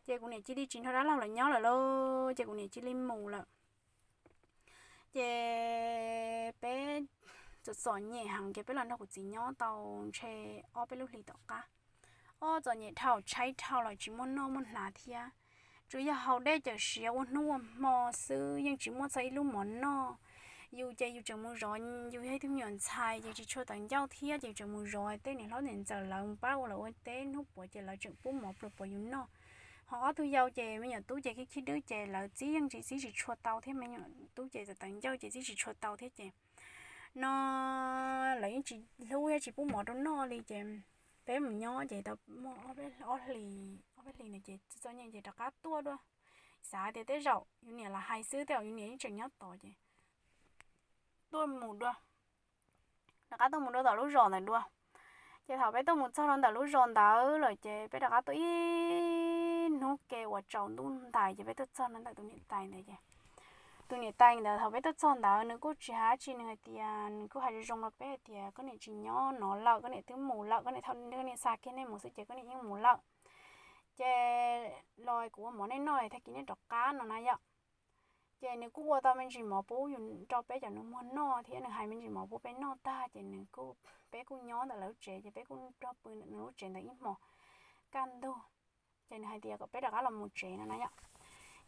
Ces kuv niam cia li tsis nrog dab laug lawv nyob lawm lauj, ces kuv niam cia li mus lawm. Ces peb txom txom nyem heev ces peb los nrog kuv txiv nyob tau ntshe ob peb lub hlis tom qab. Ob, txom nyem dhau, tshaib dhau los tsis muaj noj muaj hnav thiab. Tsuas yog haus dej cawm siav ua hnub ua hmo xwb, yeej tsis muaj txog ib lub mov noj. Yus ces yus tseem mus zov, yus yog ib tug me nyuam ntxhais ces tsis tshua tawv ncauj thiab ces yus tseem mus zov tej niam hlob niam ntxawm lawv mus pab ua lawv ua teb hnub puav ces lawv tseem pub mov pluas puas yus noj. Ho ob tug yau ces me nyuam tub ces khib khib dwb ces lawv txib yeej tsis txib tsis tshua tau thiab, me nyuam tub ces tawv tawv ncauj ces txib tsis tshua tau thiab ces no lawv yeej tsis hlub thiab tsis pub mov rau noj li ces peb mus nyob ces tau muaj ob peb hlis, ob peb hlis na ces txom txom nyem ces rov qab tuaj dua. Xav tias tej zaum yus niam los hais xwb, tej zaum yus niam yeej tseem nyob tod ces tuaj mus dua, rov qab tuaj mus dua tom lub zos ntawd dua. Ces thaum peb tuaj mus txog rau ntawm lub zos ntawd lawm ces peb rov qab tuaj ib hnub ke uas tsaus ntuj ntais ces peb tuaj txog ntawm tus niam tais ntawd ces tus niam tais ntawd thaum peb tuaj txog ntawd nws kuj tsis hais dab tsi, nws hais tias, nws kuj hais zoo zoo rau peb hais tias koj niam tsis nyob no lawm, koj niam twb mus lawm, koj niam thaum koj niam xa kiag nej mus xwb ces koj niam yeej mus lawm. Ces los kuv ua mov nej noj tag kis nej rov qab no na yom. Ces nws kuj ua tau me ntsis mov pub yus rau peb cov nus muag noj thiab nws hais me ntsis mov pub peb noj tag ces nws kuj, peb kuj nyob ntawm lawv lub tsev ces peb kuj nrog pw ntawm nws lub tsev ntawd ib hmos kaj ntug. Ces nws hais tias kom peb rov qab los mus tsev no na yom.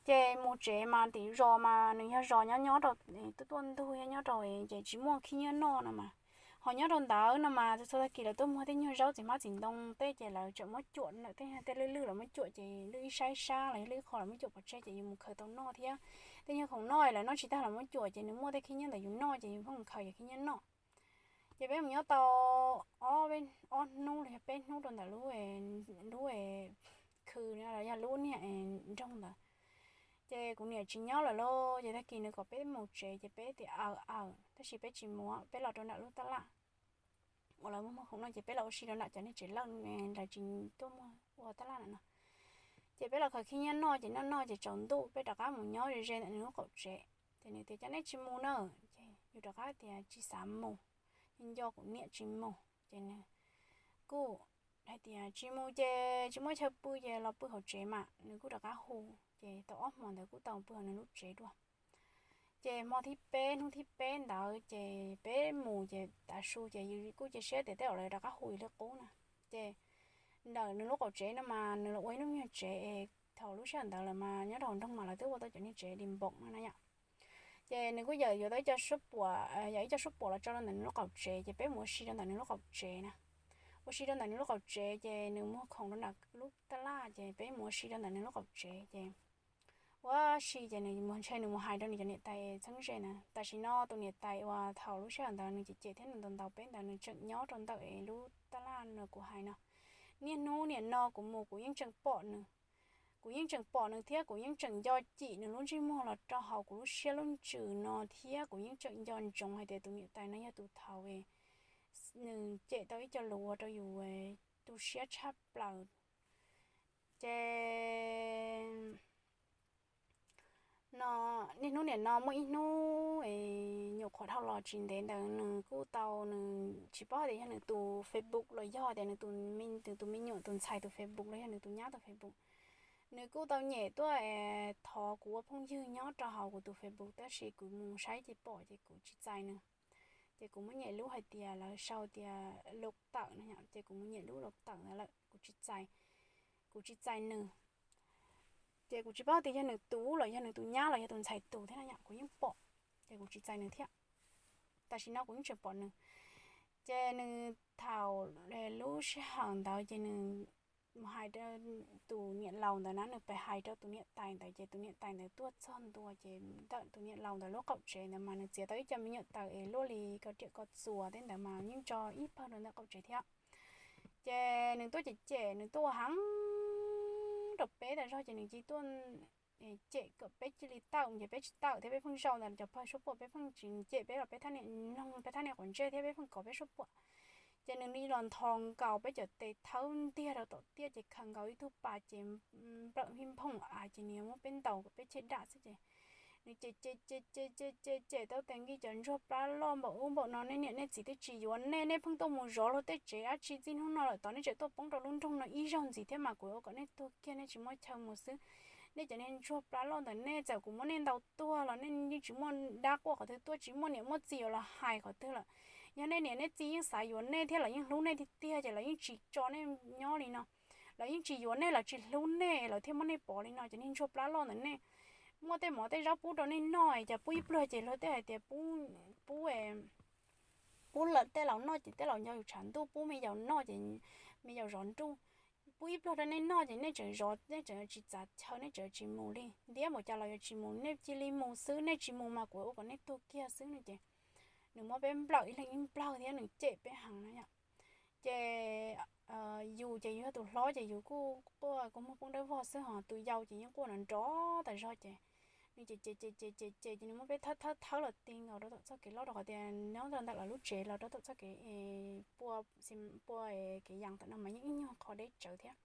Ces mus tsev mas tim zos mas nws yog zos nyob nyob rau tuaj tuaj ntug, yog nyob rau ces tsis muaj khib nyiab noj no mas. Ho nyob rau ntawd no mas txhua txhua tag kis lawv tuaj muag tej nyuag zaub txiv hmab txiv ntoo tej ces lawv tseem muab cuam ntawm tej nyuag tej lwj lwj los muab cuam ces lwj ib sab ib sab los yog lwj ib qho los muab cuam pov tseg ces yus mus khaws tau noj thiab. Tej nyuag khoom noj lawv noj tsis tag los muab cuam ces nws muaj tej khib nyiab ntawd yus noj ces yus pheej mus khaws yog khib nyiab noj. Ces peb mus nyob tau ob, ob hnub los yog peb hnub rau ntawm lub, lub khw los yog lub niag nroog ntawd. Ces kuv niam tsis nyob lawm lauj, ces tag kis nws kom peb mus tsev ces peb tias aws aws, tab sis peb tsis mus, peb los rau nram lub tab laj uas lawv muag muag khoom noj ces peb los ua si rau nram cov niag tsev lawj, lawv tsis tuaj muag ua tab laj ntawm no. Ces peb los khaws khib nyiab noj ces noj noj ces tsaus ntuj peb rov qab mus nyob ze ze ntawm nws lub qaum tsev. Ces nws tias cas nej tsis mus na, ces yus rov qab tias tsis xav mus, nco kuv niam tsis mus. Ces nws kuj hais tias tsis mus ces tsis muaj chaw pw ces los pw hauv tsev mas, nws kuj rov qab hu. Ces tau ob hmo ntawd kuj tau pw hauv nws lub tsev dua. Ces hmo thib peb hnub thib peb ntawd ces peb mus ces tav su ces yus kuj cia siab tias tej zaum lawv rov qab hu yus li qub na. Ces ntawm nws lub qaum tsev no mas nws los ua ib lub me nyuag tsev es thaum lub sij hawm ntawd lawm mas nyob rau hauv nroog mas lawv twb ua tau cov niag tsev di npoom no na yom. Ces nws kuj yawm yuav tau ib co suab puam, yawm ib co suab puam los tso rau ntawm nws lub qaum tsev ces peb mus ua si rau ntawm nws lub qaum tsev na. Ua si rau ntawm nws lub qaum tsev ces nws muag khoom rau ntawm lub taj laj ces peb mus ua si rau ntawm nws lub qaum tsev ces ua si ces nws mus ntshe nws mus hais rau nws cov niam tais txheeb ze na. Tam sim no tus niam tais uas thaum lub sij hawm ntawd nws cem cem thiab nws ntaus ntaus peb ntawd nws tseem nyob rau ntawm lub taj laj no kuv hais no. Niaj hnub niam no kuv mus kuv yeej tseem pom nws, kuv yeej tseem pom nws thiab kuv yeej tseem nco cim nws lub ntsej muag los rau hauv kuv lub siab lub ntsws no thiab kuv yeej tseem nco ntsoov hais tias tus niam tais no yog tus thaum nws cem tau ib co lus ua rau yus tu siab tshaj plaws. Ces no, niaj hnub niam no muaj ib hnub nyuam qhuav dhau los tsis ntev ntawd nws kuj tau, nws tsis paub hais tias yog nws tus Facebook los yog tias nws tus me nyuam tus ntxhais tus Facebook los yog nws tus nyab tus Facebook. Nws kuj tau nyem tuaj thov kuv ua phooj ywg nyob rau hauv kuv tus Facebook tab sis kuv mus saib ces pom ces kuv tsis txais nws. Ces kuv muab nyem lub hais tias lawv sau tias lub tawm no yom, ces kuv mus nyem lub lub tawm ntawd lawm kuv tsis txais, kuv tsis txais nws. Ces kuv tsis paub tias yog nws tus los yog nws tus nyab los yog tus ntxhais tus thiab no yom, kuv yeej pom, ces kuv tsis txais nws thiab. Tam sim no kuv yeej tseem pom nws. Ces nws thaum lub sij hawm ntawd ces nws mus hais rau tus niam laus ntawd na, nws pes hais rau tus niam tais ntawd ces tus niam tais ntawd tuaj txog ntua ces ntawm tus niam laus ntawd lub qaum tsev ntawd mas nws txiav tau ib co me nyuam taws es luaj li ko riam ko txuas tej ntawd mas yeej tso ib pawg rau ntawm qaum tsev thiab. Ces nws tuaj cem cem, nws tuaj ua heev rau peb tas zog ces nws cia tuaj cem kom peb cia li tawm ces peb tsis tawm thiab, peb pheej zaum ntawm cov pawg suab puam, peb pheej tsis cem peb los peb thaj niam noog peb thaj niam quav ntsej thiab peb pheej kov peb suab puam. Ces nws li los nthos nkaus peb cov tes thawb ntiag rau tom tiaj ces khaws nkaus ib tug pas ces nplawm npij nphooj av ces nws muab peb ntaus kom peb cheb dam xwb ces nws cem cem cem cem cem cem cem tau tes nki cov ntsuag plab loj npaum ub npaum no, nej niam nej txiv twb tsis yuav nej, nej pheej tuaj mus zov luag tej tsev dab tsi txij hnub no lawm tod nej tseem tuaj poob rau lub nroog no ib zaug ntxiv thiab mas kuv ua kom nej tuag kiag, nej tsis muaj chaw mus xwb. Nej cov niag ntsuag plab loj ntawm nej, txawm kuv muab nej ntaus tuag los nej yeej tsis muaj dab quaj qhov twg tuaj, tsis muaj niam muaj txiv yuav los hais qhov twg lawm. Yog nej niam nej txiv yeej xav yuav nej thiab lawv yeej hlub nej tiag tiag ces lawv yeej tsis tso nej nyob li no. Lawv yeej tsis yuav nej, lawv tsis hlub nej lawv thiaj muab nej pov li no. Cov niag ntsuag plab loj ntawm nej, muaj tej mov tej zaub pub rau nej noj es cas pub ib pliag ces luag tej hais tias pub, pub pub lawm tej laus noj ces tej laus nco yus tshav ntuj, pub me yaus noj ces me yaus zov nruj. Pub ib pliag rau nej noj ces nej tseem zov, nej tseem tsis txav chaw, nej tseem tsis mus li. Ntiab npaum cas los yuav tsis mus, nej cia li mus xwb, nej tsis mus mas kuv ua kom nej tuag kiag xwb no ces nws muab peb nplawm ib leeg ib nplawg thiab nws cem peb heev no yom. Ces yus ces yus yog tus hlob ces yus kuj quaj kua muag poob dawb vog xwb, ho tus yau ces yeej quaj nrov nrov tas zog ces nws cem cem cem cem cem cem ces nws muab peb thawb thawb thawb los ti nkaus rau tom txoj kev loj rau qhov tias nyob rau ntawm lawv lub tsev los rau tom txoj kev pua, pua kev yas tom no mas yeej ib nyuag qhov deb tsawv thiab.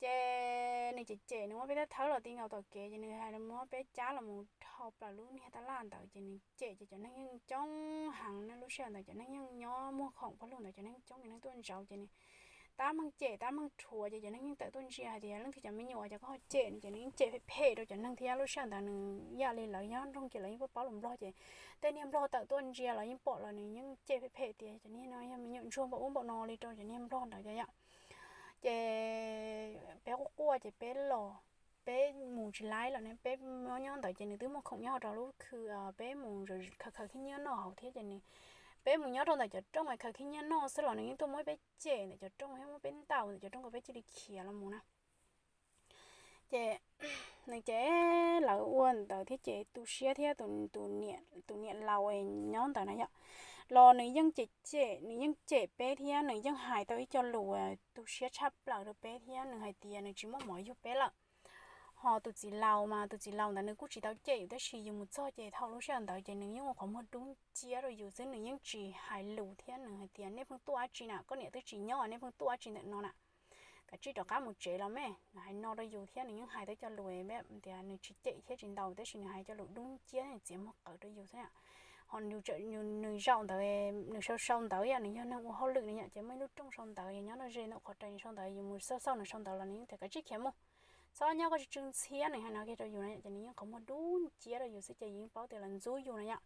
Ces nws cem cem nws muab peb thawb thawb los ti nkaus tom kev ces nws hais muab peb cab los mus dhau plaws lub niag taj laj ntawd ces nws cem ces cov neeg yeej coob heev na, lub sij hawm ntawd cov neeg yeej nyob muag khoom pog lug ntawd cov neeg coob, cov neeg tuaj ntsaud ces nws tab meeg cem tab meeg rhuav ces cov neeg yeej tawm tuaj ntsia hais tias leej twg cov me nyuam cas koj ho cem no ces nws yeej cem phem phem rau cov neeg thiab. Lub sij hawm ntawd nws ib yam li lawv nyob nroog ces lawv yeej paub paub lus nplog ces tej niag nplog tawm tuaj ntsia los yeej pom los nws yeej cem phem phem tias cov niag no yog me nyuam ntsuag npaum ub npaum no li rau cov niag nplog ntawd yom. Ces peb quaj quaj ces peb los, peb mus tsis laib los ne, peb nyob nyob ntawd ces nws twb muag khoom nyob rau lub khw, peb mus khaws khaws khib nyiab noj hauv thiab ces nws, peb mus nyob rau ntawm cov rooj khaws khib nyiab noj xwb los nws yeej tuaj muab peb cem ntawm cov rooj thiab muab peb ntaus ntawm cov rooj kom peb cia li khiav los mus na. Ces nws ces lawv ua ntawd thiab ces tu siab thiab tus niam laus nyob ntawd na yom, los nws yeej cem cem, nws yeej cem peb thiab nws yeej hais tau ib co lus tu siab tshaj plaws rau peb thiab nws hais tias nws tsis muaj mov yug peb lawm. Ho tus txiv laus mas tus txiv laus ntawd nws kuj tsis tau cem yus tab sis yus mus txog ces thaum lub sij hawm ntawd ces nws yeej ua qhov muag dub nciab rau yus xwb, nws yeej tsis hais lus thiab nws hais tias nej pheej tuaj dab tsi na, koj niam twb tsis nyob nej pheej tuaj dab tsi ntawm no na, kav tsij rov qab mus tsev los me, nws hais no rau yus thiab nws yeej hais tau cov lus tias nws tsis cem thiab tsis ntaus tab sis nws hais cov lus dub nciab nws txiav muag qawv rau yus xwb na. Ho nws zaum ntawd, nws sau sau ntawv yom, nws yog neeg ua hauj lwm no yom, ces muaj ib lub rooj sau ntawv yog nyob ze ntawm qhov rais nws sau ntawv, yus mus xauj xauj nws sau ntawv los nws yeej tias kav tsij khiav mus, txhob nyob, koj tsis tsw ntxhiab, nws hais no kiag rau yus na yom. Ces nws yeej qhov muag dub nciab rau yus xwb ces yus yeej paub tias lawv ntxub yus na yom.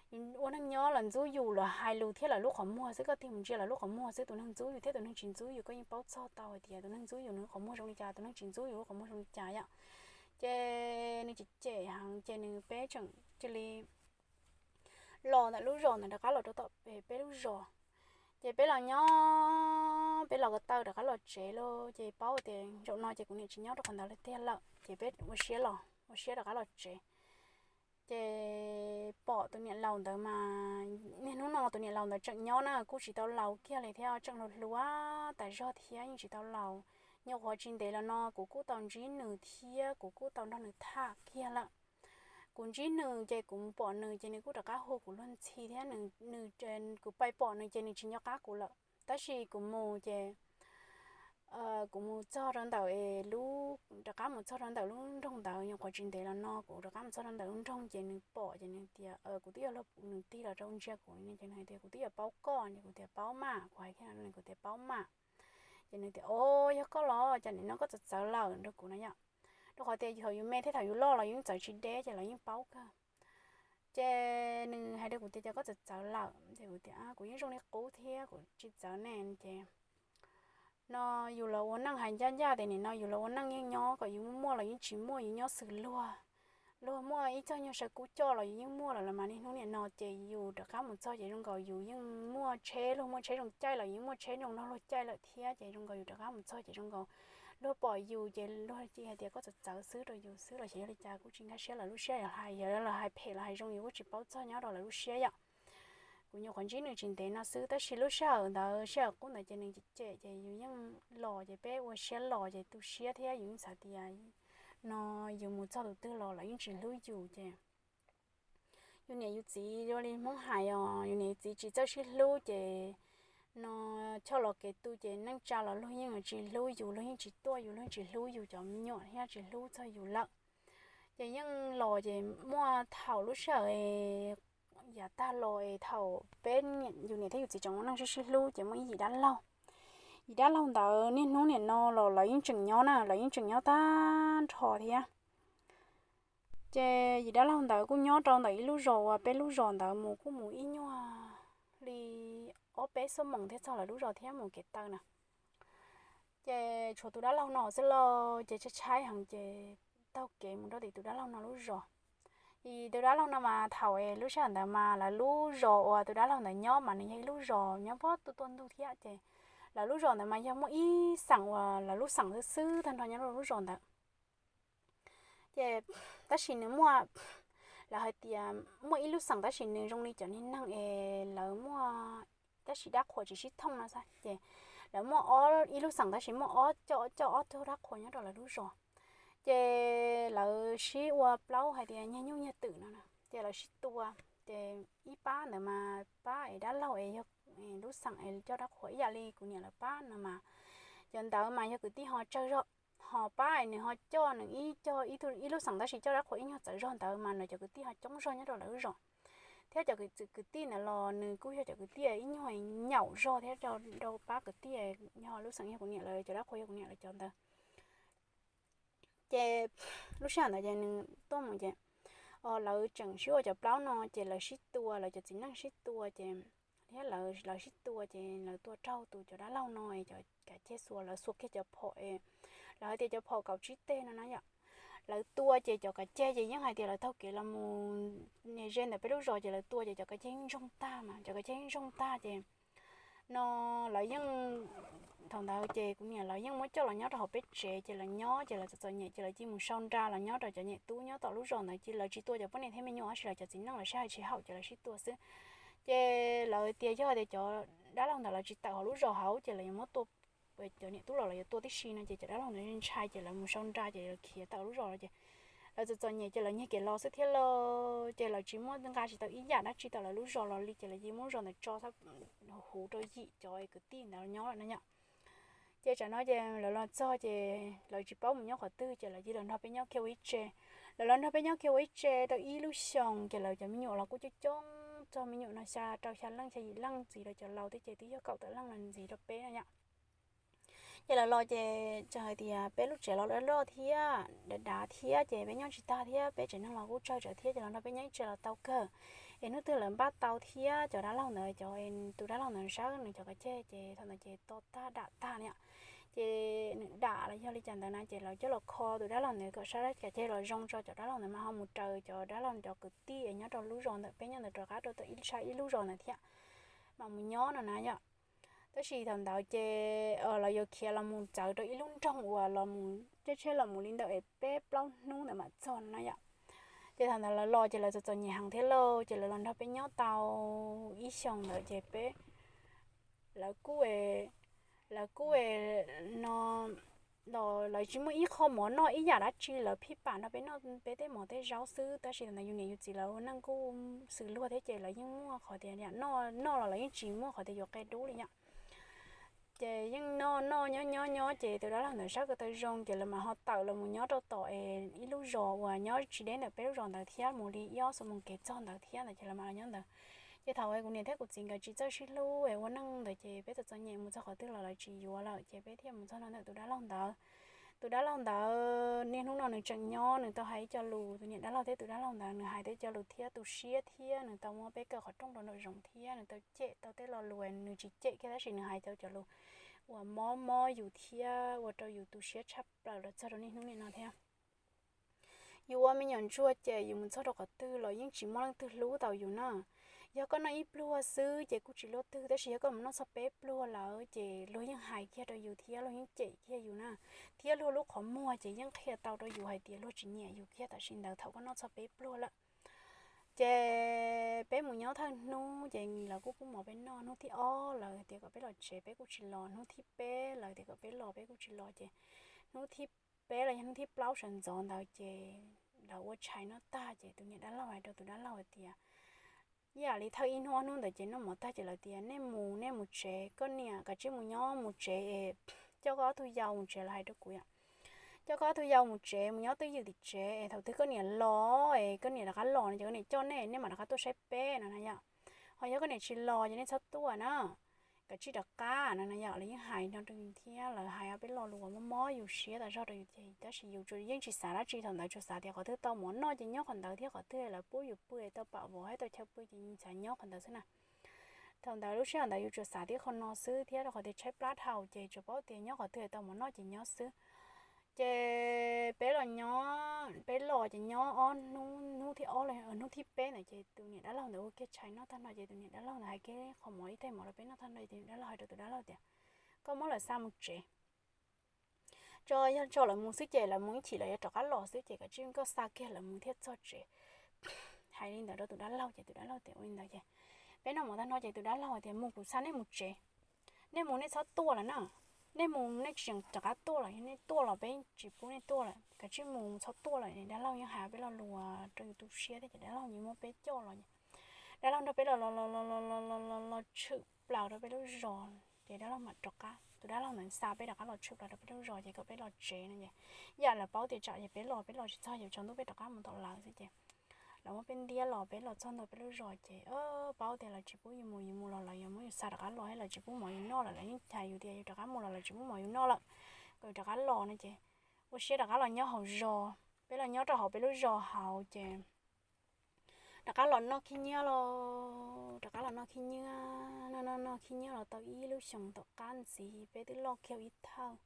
Yus ua neej nyob lawv ntxub yus, lawv hais lus thiab lawv lub qhov muag xwb, koj tig mus ntsia lawv lub qhov muag xwb, tus neeg ntxub yus thiab tus neeg tsis ntxub yus koj yeej paub txog tau hais tias tus neeg ntxub yus nws lub qhov muag zoo li cas, tus neeg tsis ntxub yus lub qhov muag zoo li cas yom. Ces nws cem cem heev ces nws, peb tseem cia li los ntawm lub zos ntawd rov qab los rau tom peb lub zos. Ces peb los nyob, peb los ko taw rov qab los tsev lauj, ces paub tias zaum no ces kuv niam tsis nyob rau qhov ntawd lawm tiag lawm, ces peb ua siab los, ua siab rov qab los tsev. Ces pom tus niam laus ntawd mas, niaj hnub no tus niam laus ntawd tseem nyob na, kuj tsis tau laus kiag li thiab, tseem hluas hluas tas zog thiab yeej tsis tau laus. Nyuam qhuav tsis ntev los no kuv kuj tau ntsib nws thiab kuv kuj tau nrog nws tham kiag lawm. Kuv ntsib nws ces kuv pom nws ces nws kuj rov qab hu kuv luag ntxhi thiab, nws, kuv pais pom nws ces nws tsis nco qab kuv lawm. Tab sis kuv mus ces kuv mus txog rau ntawm lub, rov qab mus txog rau ntawm lub nroog ntawd, nyuam qhuav tsis ntev los no kuv rov qab mus txog rau ntawm lub nroog ces nws pom ces nws tias, kuv twb yog luag, nws tig los rau ntsia kuv ces nws hais tias kuv twb yog paub koj, ces kuv tias paub mas, kuv hais kiag no kuv tias paub mas. Ces nws tias, o, yog koj los cas nim no koj txawv txawv lawm rau kuv no yom. Rau qhov tias thaum yus me thiab thaum yus loj los yus yeej txawv tsis deb ces lawv yeej paub kawg. Ces nws hais rau kuv tias cas koj txawv txawv lawm, ces kuv tias kuv yeej zoo li qub thiab kuv tsis txawv ne. Ces no yus los ua neej hais ncaj ncaj tias nim no yus los ua neej yeej nyob kom yus muaj los yeej tsis muaj, yus nyob xws luag, luag muaj ib txog nyuag saw kub coj los yus yeej muaj lawm los mas niaj hnub nim no ces yus rov qab mus txog ces zoo nkaus yus yeej muaj tsheb, luag muaj tsheb zoo caij los yus yeej muaj tsheb zoo nrog luag caij lawm thiab, ces zoo nkaus yus rov qab mus txog ces zoo nkaus luag pom yus ces luag cia hais tias koj txawv txawv xwb rau yus xwb los xyov yog li cas kuj tsis nkag siab, lawv lub siab yog hais, yog lawv hais phem los hais zoo yus kuj tsis paub txog nyob rau lawv lub siab yom. Kuv nyuam qhuav ntsib nws tsis ntev no xwb tab sis lub sij hawm ntawd, sij hawm qub ntawd ces nws cem cem ces yus yeej los ces peb ua siab los ces tu siab thiab yus yeej xav tias no yus mus txog tus twg los lawv yeej tsis hlub yus ces yus niam yus txiv ua li Hmoob hais os, yus niam yus txiv tsis txawj sib hlub ces no choj los kev tu ces neej tsa los luag yeej tsis hlub yus, luag yeej tsis tuaj yus, luag yeej tsis hlub yus cov me nyuam thiab tsis hlub txog yus lawm. Ces yeej los ces muaj thaum lub sij hawm yav tag los es thaum peb, yus niam thiab yus txiv tseem ua neej sib sib hlub ces muaj ib yim dab laug. Yim dab laug ntawd niaj hnub nim no los lawv yeej tseem nyob na, lawv yeej tseem nyob tag nrho thiab. Ces yim dab laug ntawd kuj nyob rau ntawm ib lub zos uas peb lub zos ntawd mus kuj mus ib nyuag li ob peb xuab moos thiab txog lawv lub zos thiab mus kev taw na. Ces tshuav tus dab laug no xwb lauj, ces tshaib tshaib heev ces taug kev mus rau tim tus dab laug no lub zos. Ces tus dab laug no mas thaum lub sij hawm ntawd mas lawv lub zos uas tus dab laug ntawd nyob mas nws yog ib lub zos nyob pob tuaj tuaj ntug thiab ces lawv lub zos ntawd mas yog muaj ib xeem uas lawv lub xeem xwb xwb tag nrho nyob rau lub zos ntawd. Ces tab sis nws muaj, lawv hais tias muaj ib lub xeem tab sis nws zoo li cov niag neeg es lawv muaj, tab sis dab qhuas tsis sib thooj no xwb ces lawv muaj ob, ib lub xeem tab sis muaj ob, coj coj ob tug dab qhuas nyob rau lawv lub zos. Ces lawv sib ua plaub hais tias nyiag nyuj nyiag twm no na ces lawv sib tua. Ces ib pab ntawd mas pab es dab laug es yog lub xeem es coj dab qhuas ib yam li kuv niam lawv pab no mas, cov ntawd mas yog kwv tij ho tsawg zog, ho pab es nws ho coj nws ib co, ib lub xeem tab sis coj dab qhuas ib nyuag txawv zog ntawd mas nws cov kwv tij ho coob zog nyob rau lawv lub zos. Thiab cov kwv tij ntawd los nws kuj yog cov kwv tij ib nyuag nyaum zog thiab rau pab kwv tij, yog lub xeem yog kuv niam lawv cov dab qhuas yog kuv niam lawv cov ntawd. Ces lub sij hawm ntawd ces nws tuaj mus ces lawv tseem sib ua cov plaub no ces lawv sib tua, lawv cov txiv neej sib tua ces thiab lawv sib tua ces lawv tua raug tus cov dab laug no es cov kav ceg xuas, lawv xuas kiag cov phom es lawv hais tias cov phom kaum tsib teg no na yom. Lawv tua ces cov kav ceg ces yeej hais tias lawv taug kev los mus niag ze ntawm peb lub zos ces lawv tua ces cov kav ceg ntsoog tag mas, cov kav ceg ntsoog tag ces no lawv yeej, thaum ntawd ces kuv niam lawv yeej muab coj los nyob rau hauv peb tsev ces lawv nyob ces lawv txom txom nyem ces lawv cia mus sau nra los nyob rau cov niam tub nyob tom lub zos ntawd ces lawv tsis tua cov poj niam thiab me nyuam tab sis lawv cov txiv neej lawv sib hais tsis haum ces lawv sib tua xwb. Ces lawv tias yog tias cov dab laug ntawd lawv tsis tawm hauv lub zos hauv ces lawv yuav muab tua, cov niam tub los lawv yuav tua tib si no ces cov dab laug ntawd ntshai ces lawv mus sau nra ces lawv khiav tawm lub zos los ces lawv txom txom nyem ces lawv nyiag kev los xwb thiab lauj. Ces lawv tsis muaj, nqa tsis tau ib yam dab tsi tawm lawv lub zos los li ces lawv cia muab lub zos ntawd tso huv rau yim cov kwv tij ntawd nyob lawm no yom. Ces tsam no ces lawv los txog ces lawv tsis paub mus nyob qhov twg ces lawv cia los nrog peb nyob kiag ua ib tse. Lawv los nrog peb nyob kiag ua ib tse tau ib lub xyoos ces lawv cov me nyuam los kuj coob coob, txog me nyuam no xya, rau xya leej xya yim leej ntxiv rau cov laus thiab ces twb yog kaum tawm leej los ntxiv rau peb no yom. Ces lawv los ces tseem hais tias peb lub tsev los loj loj thiab dav dav thiab ces peb nyob tsis tag thiab peb tsev neeg los kuj tsawg tsawv thiab ces los nrog peb nyob ib tsev los tau kawg. Es hnub twg lawv npaj tau thiab cov dab laug ntawd, cov, tus dab laug ntawd sab nws cov kav ceg ces thaum ntawd ces to tag dam tag li. Ces nws dam los yog li cas ntawd na ces lawv coj los kho tus dab laug ntawd kom sab kav ceg los zoo tso cov dab laug ntawd mas ho mus raws cov dab laug cov kwv tij nyob rau lub zos ntawm peb nyob ntawd rov qab rau ib sab ib lub zos ntawd thiab mas mus nyob no na yom. Tab sis thaum ntawd ces lawv yuav khiav los mus txawv rau ib lub nroog uas los mus tsheb tsheb los mus li ntawm peb plaub hnub ntawd mam txog no na yom. Ces thaum ntawd lawv los ces lawv txom txom nyem heev thiab lauj, ces lawv los nrog peb nyob tau ib xyoos ntawd ces peb, lawv kuj, lawv kuj no los lawv tsis muaj ib qho mov noj ib yam dab tsi, lawv phij pam nrog peb noj peb tej mov tej zaub xwb, tab sis thaum ntawd yus niam yus txiv lawv ua neej kuj xws luag thiab ces lawv yeej muaj qhov tias noj los lawv yeej tsis muaj qhov tias yuav qe dub li yom. Ces yeej noj noj nyob nyob nyob ces tus dab laug ntawd sab ko taw zoo ces lawv mam ho tawm los mus nyob rau tom ib lub zos uas nyob tsis deb ntawm peb lub zos ntawd thiab, mus li ib ob xuab moos kev txog ntawd thiab ntawd ces lawv mam los nyob ntawd. Ces thaum kuv niam thiab kuv txiv nkawd tsis txawj sib hlub es ua neej ntawd ces peb txom txom nyem mus txog qhov twg los lawv tsis yuav lawm ces peb thiaj mus txog no ntawm tus dab laug ntawd. Tus dab laug ntawd niaj hnub no nws tseem nyob, nws tau hais ib co lus, tus niam dab laug thiab tus dab laug ntawd nws hais tej co lus thiab tu siab thiab nws tau muab peb kaw qhov rooj rau nraum zoov thiab nws tau cem tau tej lo lus uas nws tsis cem kiag tab sis nws hais tau cov lus uas mob mob yus thiab ua rau yus tu siab tshaj plaws los txog rau niaj hnub niaj no thiab. Yus ua me nyuam ntsuag ces yus mus txog rau qhov twg los yeej tsis muaj leej twg hlub tau yus na. Yog koj noj ib pluag xwb ces kuj tsis luaj twg, tab sis yog koj mus noj txog peb pluag lawm ces luag yeej hais kiag rau yus thiab luag yeej cem kiag yus na, thiab luag lub qhov muag ces yeej qhia tau rau yus hais tias luag tsis nyiam yus kiag tam sim ntawd thaum koj noj txog peb pluag lawm. Ces peb mus nyob thawj hnub ces lawv kuj pub mov peb noj, hnub thib ob lawv tias kom peb los tsev peb kuj tsis los, hnub thib peb lawv tias kom peb los peb kuj tsis los ces hnub thib peb los yog hnub thib plaub sawv ntxov ntawd ces lawv ua tshais noj tag ces tus niam dab laug hais rau tus dab laug hais tias, ib yam li thawj ib hnub ob hnub ntawd ces noj mov tag ces lawv tias nej mus nej mus tsev, koj niam kav tsij mus nyob mus tsev es coj koj ob tug yau mus tsev, lawv hais rau kuv yom. Coj koj ob tug yau mus tsev mus nyob twj ywm tim tsev es thaum twg koj niam los es koj niam rov qab los no ces koj niam coj nej, nej mam rov qab tuaj saib peb no na yom. Ho yog koj niam tsis los ces nej txhob tuaj na, kav tsij rov qab no na yom. Lawv yeej hais no rau yus thiab lawv hais ob peb lo lus uas mob mob yus siab tas zog rau yus ces tab sis yus yeej tsis xav dab tsi thaum ntawd, tsuas xav tias qhov twg tau mov noj ces nyob qhov ntawd thiab qhov twg lawv pub yus pw tau pam vov thiab tau chaw pw ces xav nyob qhov ntawd xwb na. Thaum ntawd lub sij hawm ntawd yus tsuas xav tib qho no xwb thiab rau qhov tias tshaib plab dhau ces tsuas paub tias nyob qhov twg tau mov noj ces nyob xwb. Ces peb los nyob, peb los ces nyob ob hnub, hnub thib ob los hnub thib peb ntawd ces tus niam dab laug ntawd ua kiag tshais noj tag no ces tus niam dab laug ntawd hais kiag qho mov ib tais mov rau peb noj tag no ces tus niam dab laug hais rau tus dab laug tias, koj muab lawv xa mus tsev tso, yog tso lawv mus xwb ces lawv mus ib chim lawv yuav rov qab los xwb ces kav tsij koj xa kiag lawv mus thiaj txog tsev. Hais li ntawd rau tus dab laug ces tus dab laug tias ua li ntawd ces peb noj mov tag no ces tus dab laug tias mus kuv xa nej mus tsev, nej mus nej txhob tuaj lawm na, nej mus nej tsis tseem rov qab tuaj lawm, yog nej tuaj los peb tsis pub nej tuaj lawm, kav tsij mus txhob tuaj lawm. Dab laug yeej hais peb lo lus rau yus tu siab thiab ces dab laug yeej muab peb coj los, dab laug nrog peb los los los los los los los los tshwm plaws rau peb lub zos ces dab laug mam rov qab, tus dab laug ntawd xa peb rov qab los tshwm plaws rau peb lub zos ces kom peb los tsev no ces ib yam lawv paub tias tsam ces peb los peb los tsis txog yus tsaus ntuj peb rov qab mus tom lawv xwb ces lawv muab peb ntiab los peb los txog ntua peb lub zos ces paub tias lawv tsis pub yus mus, yus mus los lawv yuav muab yus xa rov qab los thiab lawv tsis pub mov yus noj lawm, lawv yeej hais yus tias yus rov qab mus los lawv tsis pub mov yus noj lawm, kom yus rov qab los no ces ua siab rov qab los nyob hauv zos. Peb los nyob rau hauv peb lub zos hauv ces rov qab los noj khib nyiab los, rov qab los noj khib nyiab, noj noj noj khib nyiab los tau ib lub xyoos tom qab ntxiv peb twb loj kiag ib thawj.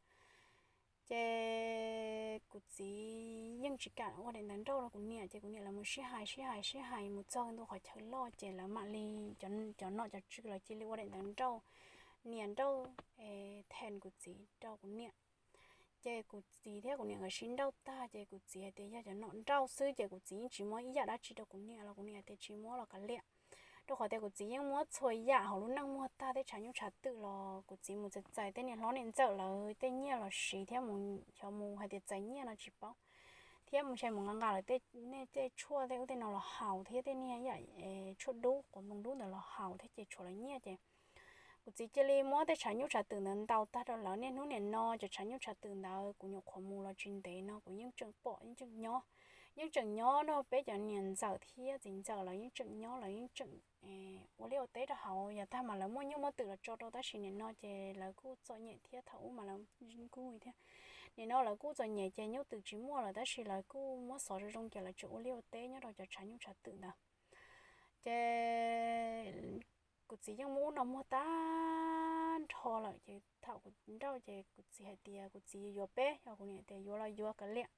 Ces kuv txiv yeej tsis kam ua daim ntawv nrauj rau kuv niam ces kuv niam lawv mus sib hais sib hais sib hais mus txog ntua qhov chaw loj ces lawv mam li, cov nom cov tswv lawv cia li ua daim ntawv nrauj, nias nrauj, then kuv txiv rau kuv niam. Ces kuv txiv thiab kuv niam nkawd sib nrauj tag ces kuv txiv hais tias yog cov nom nrauj xwb ces kuv txiv yeej tsis muab ib yam dab tsi rau kuv niam los kuv niam tias tsis muab los kav liam. Rau qhov tias kuv txiv yeej muab txhua yam hauv lub neej muag tag, tej tshav nyuj tshav twm los kuv txiv mus txais txais tej niag hlob niam ntxawm lawv tej nyiaj los siv thiab mus, xyov mus hais tias txais nyiaj no tsis paub, thiab mus ntshe mus nqa nqa lawv tej, nej tej tshuaj tej ub tej no los haus thiab tej niag yam tshuaj dub quav nploos dub ntawd los haus thiab ces tshuav lawv nyiaj ces kuv txiv cia li muab tej tshav nyuj tshav twm ntawd ntaus tag rau lawv. Niaj hnub niam no cov tshav nyuj tshav twm ntawd kuv nyuam qhuav mus los tsis ntev no kuv yeej tseem pom yeej tseem nyob. yeej tseem nyob nrog peb cov niam ntxawm thiab txiv ntxawm, lawv yeej tseem nyob, lawv yeej tseem ua liaj ua teb rau hauv. Yav tag mas lawv muaj nyuj muaj twm los tso rau, tab sis nim no ces lawv kuj txom nyem thiab, thaum ub mas lawv kuj thiab. Nim no lawv kuj txom nyem ces nyuj twm tsis muaj lawm, tab sis lawv kuj muab xov zoo zoo ces lawv tseem ua liaj ua teb nyob rau cov tshav nyuj tshav twm ntawd. Ces kuv txiv yeej muaj ub no muag tag nrho lawm, ces thaum kuv nrauj ces kuv txiv hais tias kuv txiv yuav peb, yog kuv niam tias yuav los yuav kav liam.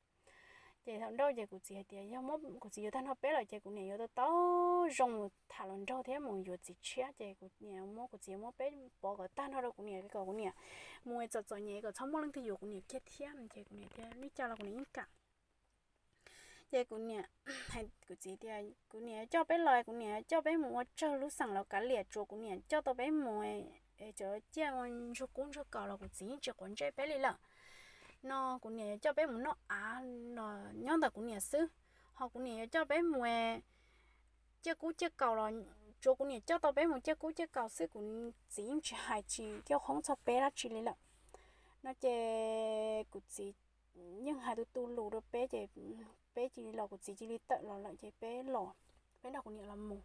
Ces thaum nrauj ces kuv txiv hais tias yog muab kuv txiv yuav tag nrho peb lawm ces kuv niam yuav tau tau zoo mus tham hluas nraug thiab mus yuav txiv tshiab, ces kuv niam muab, kuv txiv muab peb pov kom tag nrho rau kuv niam, kom kuv niam mus txom txom nyem kom txhob muaj leej twg yuav kuv niam kiag thiab. Ces kuv niam tias li cas los kuv niam yeej kam. Ces kuv niam, kuv txiv tias kuv niam coj peb los, kuv niam coj peb mus ua tsawg lub xeem los kav liam, tsuav kuv niam coj tau peb mus, cov ciaj ua ntsuag kub ntsuag kaus los kuv txiv yeej tsis quav ntsej peb li lawm. No kuv niam yuav coj peb mus noj av los nyob ntawm kuv niam xwb, ho kuv niam yuav coj peb mus ciaj kub ciaj kaus los tsuav kuv niam coj tau peb mus ciaj kub ciaj kaus xwb, kuv txiv yeej tsis hais tsis coj qhoob txog peb dab tsi li lawm. No ces kuv txiv yeej hais tu tu lus rau peb ces peb cia li los, kuv txiv cia li tawm los lawm ces peb los, peb nrog kuv niam los mus.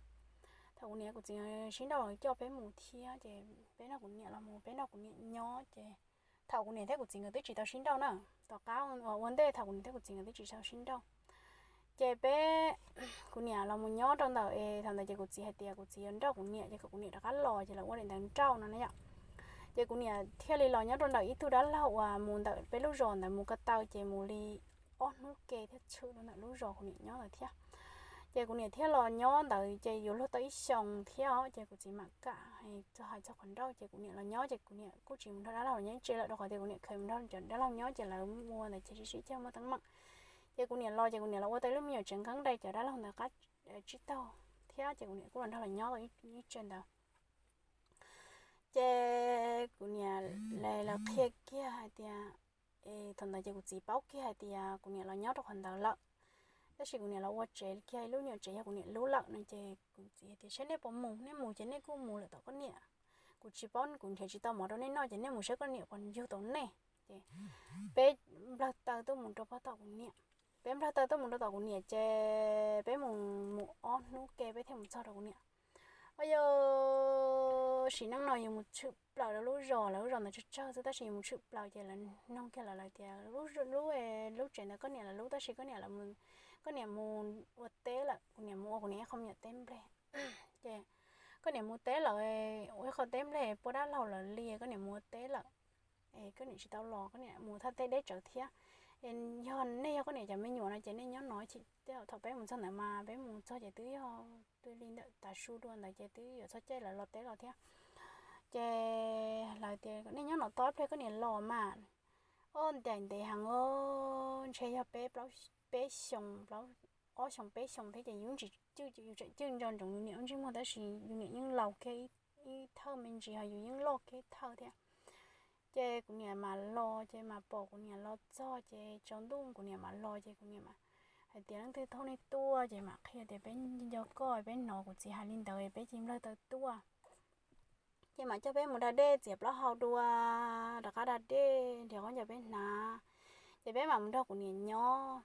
Thaum kuv niam kuv txiv sib nrauj coj peb mus thiab ces peb nrog kuv niam los mus, peb nrog kuv niam nyob ces thaum kuv niam thiab kuv txiv nkawd twb tsis tau sib nrauj na, tom qab uas ua ntej thaum kuv niam thiab kuv txiv nkawd twb tsis tau sib nrauj. Ces peb, kuv niam los mus nyob rau ntawm es thaum ntawd ces kuv txiv hais tias kuv txiv yuav nrauj kuv niam ces kom kuv niam rov qab los ces lawv ua daim ntawv nrauj no na yom. Ces kuv niam thiaj li los nyob rau ntawm ib tug dab laug uas mus ntawm peb lub zos ntawd mus ko taw ces mus li ob hnub ke thiab tshwm rau ntawm lub zos kuv niam nyob ntawd thiab. Ces kuv niam thiaj los nyob ntawd ces yuav luag tau ib xyoos thiab os, ces kuv txiv mam kam txog hais txog qhov nrauj ces kuv niam los nyob ces kuv niam kuj tsis mus nrog dab laug nyob tsev lawm rau qhov tias kuv niam kheev mus nrog cov dab laug nyob ces lawv ua ntawd ces sib sib ceg muaj teeb meem. Ces kuv niam los ces kuv niam los ua tau ib lub me nyuam tsev nqeeb dai cov dab laug ntawd qab tsib taug thiab ces kuv niam kuj los nrog lawv nyob tau ib tseg ntawd. Ces kuv niam, lawv qhia kiag hais tias, es thaum ntawd ces kuv txiv paub kiag hais tias kuv niam los nyob rau qhov ntawd lawm, tab sis kuv niam los ua tsev kiag ib lub nyuam tsev yog kuv niam lub lawm no ces kuv txiv tias saib nej puas mus, nej mus ces nej kuj mus lawm tom koj niam. Kuv tsis paub, kuv nrhiav tsis tau mov rau nej noj ces nej mus saib koj niam puas yug tau nej. Ces peb nplawg taw tuaj mus rau pog tom kuv niam. Peb nplawg taw tuaj mus rau tom kuv niam ces peb mus, mus ob hnub ke peb thiaj mus txog rau kuv niam. Os, yog sim neej no yus mus tshwm plaws rau lub zos, lawv lub zos ntawd tsawg tsawg xwb tab sis yus mus tshwm plaws ces lawv noog kiag lawv, lawv tias lub, lub, lub tsev ntawd koj niam lawv lub tab sis koj niam, koj niam mus ua teb lawm, kuv niam mus ua kuv niam ib qho me nyuam teb nplej. Ces koj niam mus teb lawm, ua ib qho teb nplej pua dab laug lawm li, koj niam mus ua teb lawm, es koj niam tsis tau los, koj niam mus thaj teb deb tsawv thiab. Yog nej yog koj niam cov me nyuam no ces nej nyob no, thaum peb mus txog ntawd mas peb mus txog ces twb yog twb li ntawm tav su dua ntawd ces twb yuav txog caij lawv los teb los thiab. Ces lawv tias nej nyob no tos ib pliag koj niam los mas. Os, ntev ntev heev, ntshe yog peb, peb xyoo, ob xyoo peb xyoo thiab ces yus tsis cwj, yus tseem cwj nco ntsoov yus niam lub ntsej muag tab sis yus niam yeej laus kiag ib thawj me ntsis ho yus yeej loj kiag ib thawj thiab. Ces kuv niam mam los ces mam pom kuv niam los txog ces tsaus ntuj kuv niam mam los ces kuv niam mam hais tias leej twg thauj nej tuaj ces mam qhia tias peb nco koj, peb hnov kuv txiv hais li ntawd peb cia li nplawg taw tuaj. Ces mam coj peb mus da dej txiav plaub hau dua, rov qab da dej nrhiav khaub ncaws peb hnav. Ces peb mam mus nrog kuv niam nyob.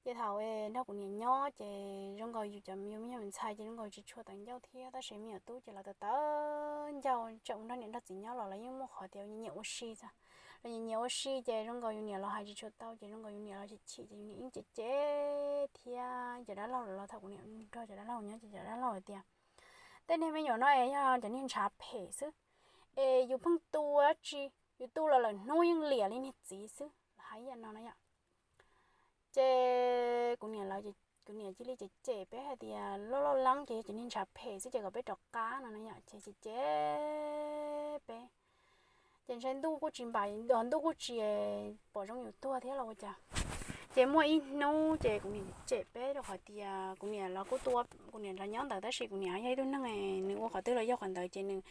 Ces thaum nrog kuv niam nyob ces zoo nkaus yus cov, yus me nyuam ntxhais ces zoo nkaus tsis tshua tawv ncauj thiab tab sis me nyuam tub ces los tawv tawv ncauj, tseem mus nrog niam nrog txiv nyob los lawv yeej muaj qhov tias nyiam ua si, los nyiam nyiam ua si ces zoo nkaus yus niam los hais tsis tshua tau ces zoo nkaus yus niam los chim chim ces yus niam yeej cem cem thiab. Cov dab laug los, thaum kuv niam nrog cov dab laug nyob ces cov dab laug hais tias tej niag me nyuam no es yog cov niag ntshav phem xwb, es yus pheej tu dab tsi, yus tu los lawm hnub yeej liam li niag txiv xwb, lawv hais ib yam no na yom. Ces kuv niam lawv, kuv niam cia li cem cem peb hais tias loj loj leeb ces yog cov niag ntshav phem xwb ces kom peb rov qab no na yom, ces cem cem peb. Ces ntshe ntuj kuj tsis npam, ntuj kuj tsis pom zoo yus tuag thiab los ua cas. Ces muaj ib hnub ces kuv niam cem peb rau qhov tias kuv niam los kuj tu, kuv niam los nyob ntawd tab sis kuv niam yog ib tug neeg nws ua qhov twg los yog qhov ntawd ces nws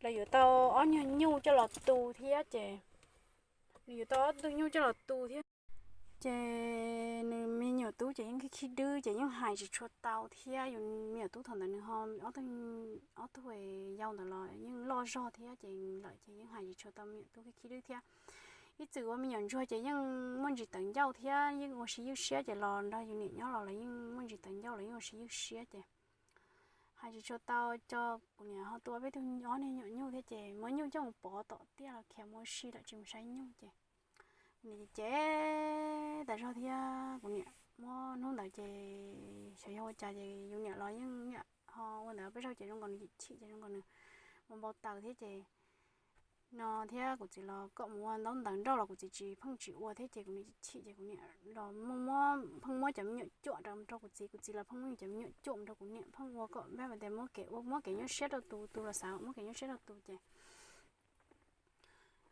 los yuav tau ob nyuag nyuj coj los tu thiab ces nws yuav tau ob tug nyuj coj los tu thiab. Ces nws me nyuam tub ces yeej khib khib dwb ces yeej hais tsis tshua tau thiab. Yus me nyuam tub thaum ntawd nws ho, ob tug yau ntawd los yeej loj zog thiab ces lawm ces yeej hais tsis tshua tau, me nyuam tub khib khib dwb thiab. ib txwm ua me nyuam ntsuag ces yeej muaj ntsis tawv ncauj thiab yeej ua si ywj siab ces los nrog yus niam nyob los los yeej muaj ntsis tawv ncauj los yeej ua si ywj siab ces hais tsis tshua tau, coj kuv niam ho tua peb tug ob niag nyuam nyuj thiab ces muab nyuj coj mus pov tom tiaj los khiav mus ua si lawm tsis mus saib nyuj ces kuv niam ces tas zog thiab kuv niam muab hnub ntawd ces xyov yog ua cas ces yus niam los yeej niam ho ua ntawd peb zaug ces zoo nkaus nws chim chim ces zoo nkaus nws mus npau taws thiab ces no thiab kuv txiv los kom mus ua ntaub ntawv nroj los kuv txiv tsis pheej tsis ua thiab ces kuv niam chim chim ces kuv niam los muab pheej muab cov me nyuam cuam rau kuv txiv, kuv txiv los pheej muab cov me nyuam cuam rau kuv niam pheej ua kom peb tias muab kev ua muab kev nyuaj siab rau tus, tus los xav muab kev nyuaj siab rau tus ces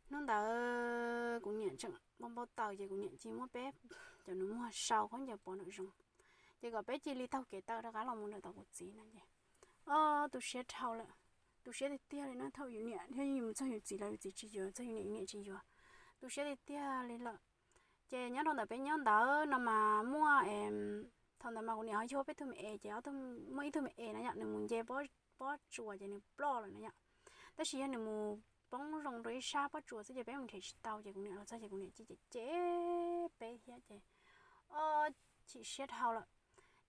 hnub ntawd kuv niam tseem npau npau taws ces kuv niam cia muab peb cov nus muag sau khaub ncaws pov nraum zoov ces kom peb cia li taug kev taw rov qab los mus ntawm tom kuv txiv no ces o tu siab dhau lawm, tu siab tiag tiag li no thaum yus niam thiab yus mus txog yus txiv los yus txiv tsis yuav, txog yus niam yus niam tsis yuav, tu siab tiag tiag li lawm. Ces nyob rau ntawm peb nyob ntawd no mas muaj, thaum ntawd mas kuv niam ho yug peb tug me es ces muaj ib tug me es no yom nws mus nce pob tsuas ces nws ploj lawm no yom, tab sis yog nws mus poob zoo rau ib sab pob tsuas xwb ces peb mus nrhiav tsis tau ces kuv niam los txog ces kuv niam cem cem peb thiab ces o chim siab dhau lawm.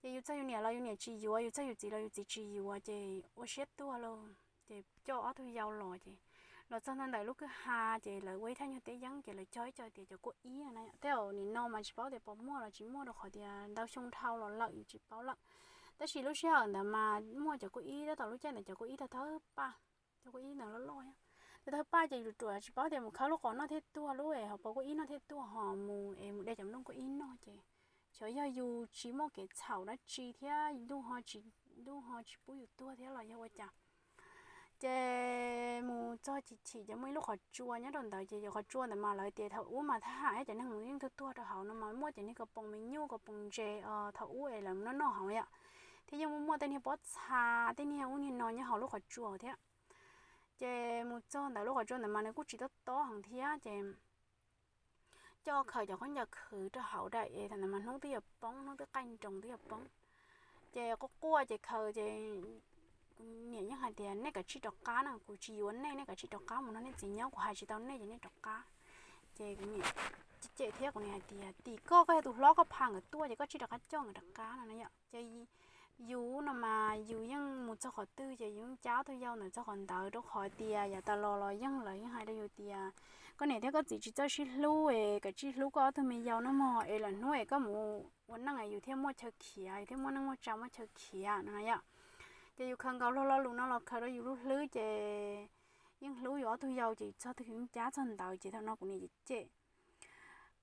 Ces yus txog yus niam los yus niam tsis yuav, yus txog yus txiv los yus txiv tsis yuav ces ua siab tuag lauj ces coj ob tug yau los ces los txog ntawm lub kwj ha ces lawv ua ib thaj nyuag teb yeeb ces lawv cog ib co tias cov kuj ib no na yom, tej zaum nim no mas tsis paub tias puas muaj los tsis muaj rau qhov tias ntau xyoo dhau los lawm yus tsis paub lawm. Tab sis lub sij hawm ntawd mas muaj cov kuj ib, tab tom lub caij ntawd cov kuj ib tawg tawg paj, cov kuj ib ntawd loj loj thiab, tawg tawg paj ces yus ruam tsis paub tias mus khawb lub qos noj thiaj tuag lub es ho puas kuj ib noj thiaj tuag ho mus es mus de cov nplooj kuj ib noj ces xyov yog yus tsis muaj kev txhaum dab tsi thiab ntuj ho tsis, ntuj ho tsis pub yus tuag thiab los yog ua cas. Ces mus txog chim chim ces muaj ib lub qhov tsua nyob rau ntawd ces yog qhov tsua ntawd mas lawv tias thaum ub mas thab ham thiab cov neeg mus yeej tuag tuag rau hauv no mas muaj cov niag kaus poom me nyuj kaus poom ntses thaum ub es lawv noj noj hauv yom, thiab yeej muaj muaj tej niag pob txha tej niag ub niag no nyob hauv lub qhov tsua thiab. Ces mus txog ntawm lub qhov tsua ntawd mas nws kuj tsis tob tob heev thiab ces coj khaws cov khaub ncaws khwv rau hauv daim es thaum ntawd mas hnub twb yuav poob, hnub twb qaij nroos twb yuav poob. Ces quaj quaj ces khaws ces niam yeej hais tias nej kav tsij rov qab na, kuv tsis yuav nej, nej kav tsij rov qab mus nrog nej txiv nyob, kuv hais tsis tau nej ces nej rov qab. Ces kuv niam cem thiab kuv niam hais tias tim koj, koj yog tus hlob koj pha nkawd tuaj ces koj tsij rov qab coj nkawd rov qab no na yom. Ces yus no mas yus yeej mus txog qhov twg ces yus yeej cab ob tug yau ntawd txog qhov ntawd rau qhov tias yav tas los los yeej lawv yeej hais rau yus tias koj niam thiab koj txiv tsis txawj sib hlub es kav tsij hlub koj ob tug me yau no mog es lwm hnub es koj mus ua neej es yus thiaj muaj chaw khiav, yus thiaj muaj neej muaj tsa muaj chaw khiav no na yom. Ces yus khaws nkaus luag lo lus no los khaws rau yus lub hlwb ces yeej hlub yus ob tug yau ces txog twg yus yeej cab txog ntawd ces thaum no kuv niam cem cem,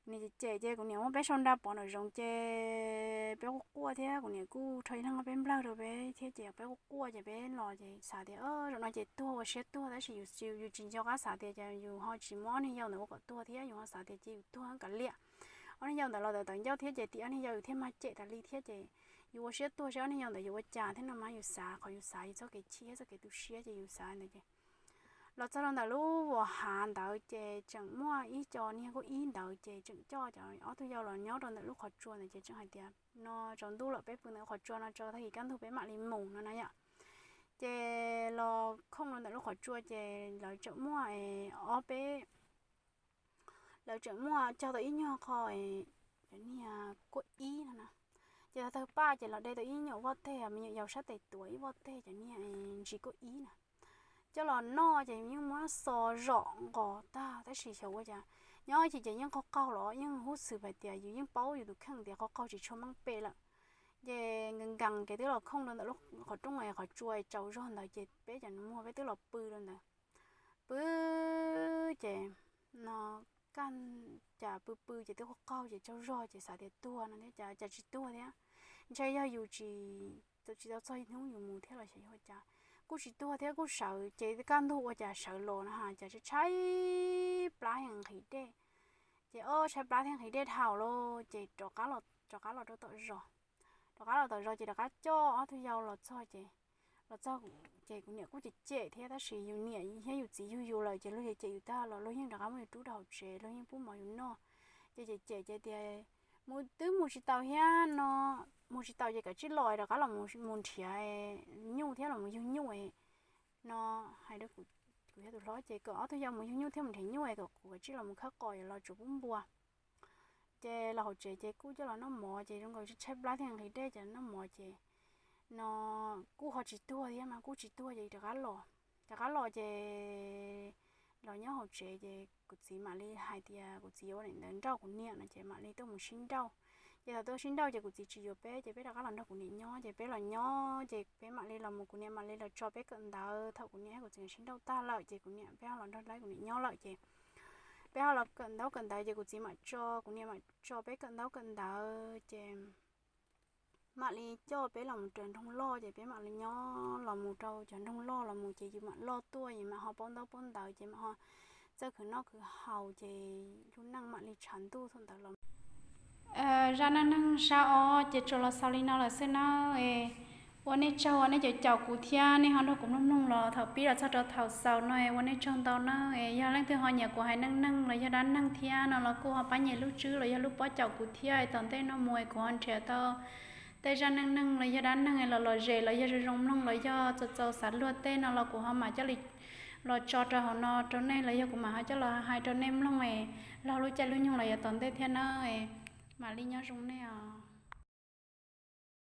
niam cem cem ces kuv niam muab peb sau nra pov nraum zoov ces peb quaj quaj thiab kuv niam kuj rho ib leeg peb nplawg rau peb thiab ces peb quaj quaj ces peb los ces xav tias zaum no ces tuag ua siab tuag tab sis yus, yus tsis nco qab xav tias ces yus ho tsis muab ob niag yau ntawd ua kom tuag thiab yus ho xav tias ces yus tuag kav liam. Ob niag yau ntawd los tawv tawv ncauj thiab ces tim ob niag yau yus thiaj mag cem tas li thiab ces yus ua siab tuag saib ob niag yau ntawd yuav ua cas thiab no mas yus xav qhov yus xav yus txoj kev chim thiab txoj kev tu siab ces yus xav ntawd ces los txog rau ntawm lub vos hav ntawd ces tseem muaj ib co niag kuj ib ntawd ces tseem coj cov ob tug yau los nyob rau ntawm lub qhov tsua ntawd ces tseem hais tias no tsaus ntuj lawm peb pw ntawm lub qhov tsua no tso tag kis kaj ntug peb mam li mus no na yom. Ces los khooj rau ntawm lub qhov tsua ces lawv tseem muaj ob peb lawv tseem muaj cog tau ib nyuag qho cov niag kuj ib no na. Ces tag tawg paj ces los de tau ib nyuam voj teg, me nyuam yaus sab tes tuav ib voj teg cov niag ntsis kuj ib na. Coj los noj ces yeej muab xo zom nqos tag tab sis xyov ua cas nyob ib chim ces yeej qaug qaug los yeej hub xwm hais tias yus yeej paub yus tus kheej tias qaug qaug tsis tshua meej pem lawm. Ces nkees nkees ces twb los khooj rau ntawm lub qhov rooj qhov tsua tsaus zog ntawd ces peb cov nus muag peb twb los pw rau ntawd. Pw ces no kaj cas pw pw ces twb qaug qaug ces tsaug zog ces xav tias tuag no thiab cas cas tsis tuag thiab. Ntshe yog yus tsis, tsis tau txog hnub yus mus thiab los xyov yog ua cas kuj tsis tuag thiab kuj sawv ces kaj ntug ua cas sawv los no ha cas tshaib plab heev nqhis dej. Ces o tshaib plab thiab nqhis dej dhau lawm ces rov qab los rau tom zos. Rov qab los tom zos ces rov qab coj ob tug yau los txog ces los txog ces kuv niam kuj cem cem thiab tab sis yus niam thiab yus txiv yug yus lawm ces luag cem cem yus tag los luag yeej rov qab muab yus rub rau hauv tsev, luag yeej pub mov yus noj. Ces cem cem ces tias mus twb mus tsis tau thiab no, mus tsis tau ces kav tsij los rov qab los mus nrhiav nyuj thiab los mus yug nyuj no hais rau kuv Kuv yog tus hlob ces kom ob tug yau mus yug nyuj thiab mus nrhiav nyuj es kom kuv kav tsij los mus khawb qos los tsuav pub npua. Ces los hauv tsev ces kuj coj los noj mov ces zoo nkaus tshaib plab thiab nqhis dej ces noj mov ces no kuj ho tsis tuag thiab mas kuj tsis tuag ces rov qab los. Rov qab los ces los nyob hauv tsev ces kuv txiv mam li hais tias kuv txiv yuav ua daim ntawv nrauj kuv niam no ces mam li tuaj mus sib nrauj. Ces thaum tuaj sib nrauj ces kuv txiv tsis yuav peb ces peb rov qab los nrog kuv niam nyob ces peb los nyob ces peb mam li los mus kuv niam mam li los tso peb kawm ntawv thaum kuv niam thiab kuv txiv sib nrauj tag lawm ces kuv niam peb ho los nrog kuv niam nyob lawm ces peb ho los kawm ntaub kawm ntawv ces kuv txiv mam tso kuv niam mam tso peb kawm ntaub kawm ntawv ces mam li coj peb los mus raws nroog loj ces peb mam li nyob los mus rau cov nroog loj los mus ces yus mam loj tuaj yus mam ho paub ntaub paub ntawv ces mam ho txawj khwv noj khwv haus ces lub neej mam li tshav ntuj thaum ntawd los. Zaj neej neeg sab ob ces tsuas los xaus li no lawm xwb nawb. Ua nej tsaug uas nej cov caum kuv thiab nej ho nrog kuv mloog mloog los thaum pib los txog rau thaum xaus no ua nej tsaug ntau nawb. Yog leej twg ho nyiam kuv hais neej neeg los yog dab neeg thiab no los kuj ho pab nyem lub tswb los yog lub pob caum kuv thiab es tom ntej no mus es kuv ho nrhiav tau tej zaj neej neeg los yog dab neeg los lom zem los yog zoo zoo mloog los yog txaus txaus xav luag tej no los kuv ho mam coj li los tso rau hauv no rau nej los yog kuv mam ho coj los hais rau nej mloog es laug lub caij lub nyoog los yav tom ntej thiab nawb. Mam li nyob zoo nej os.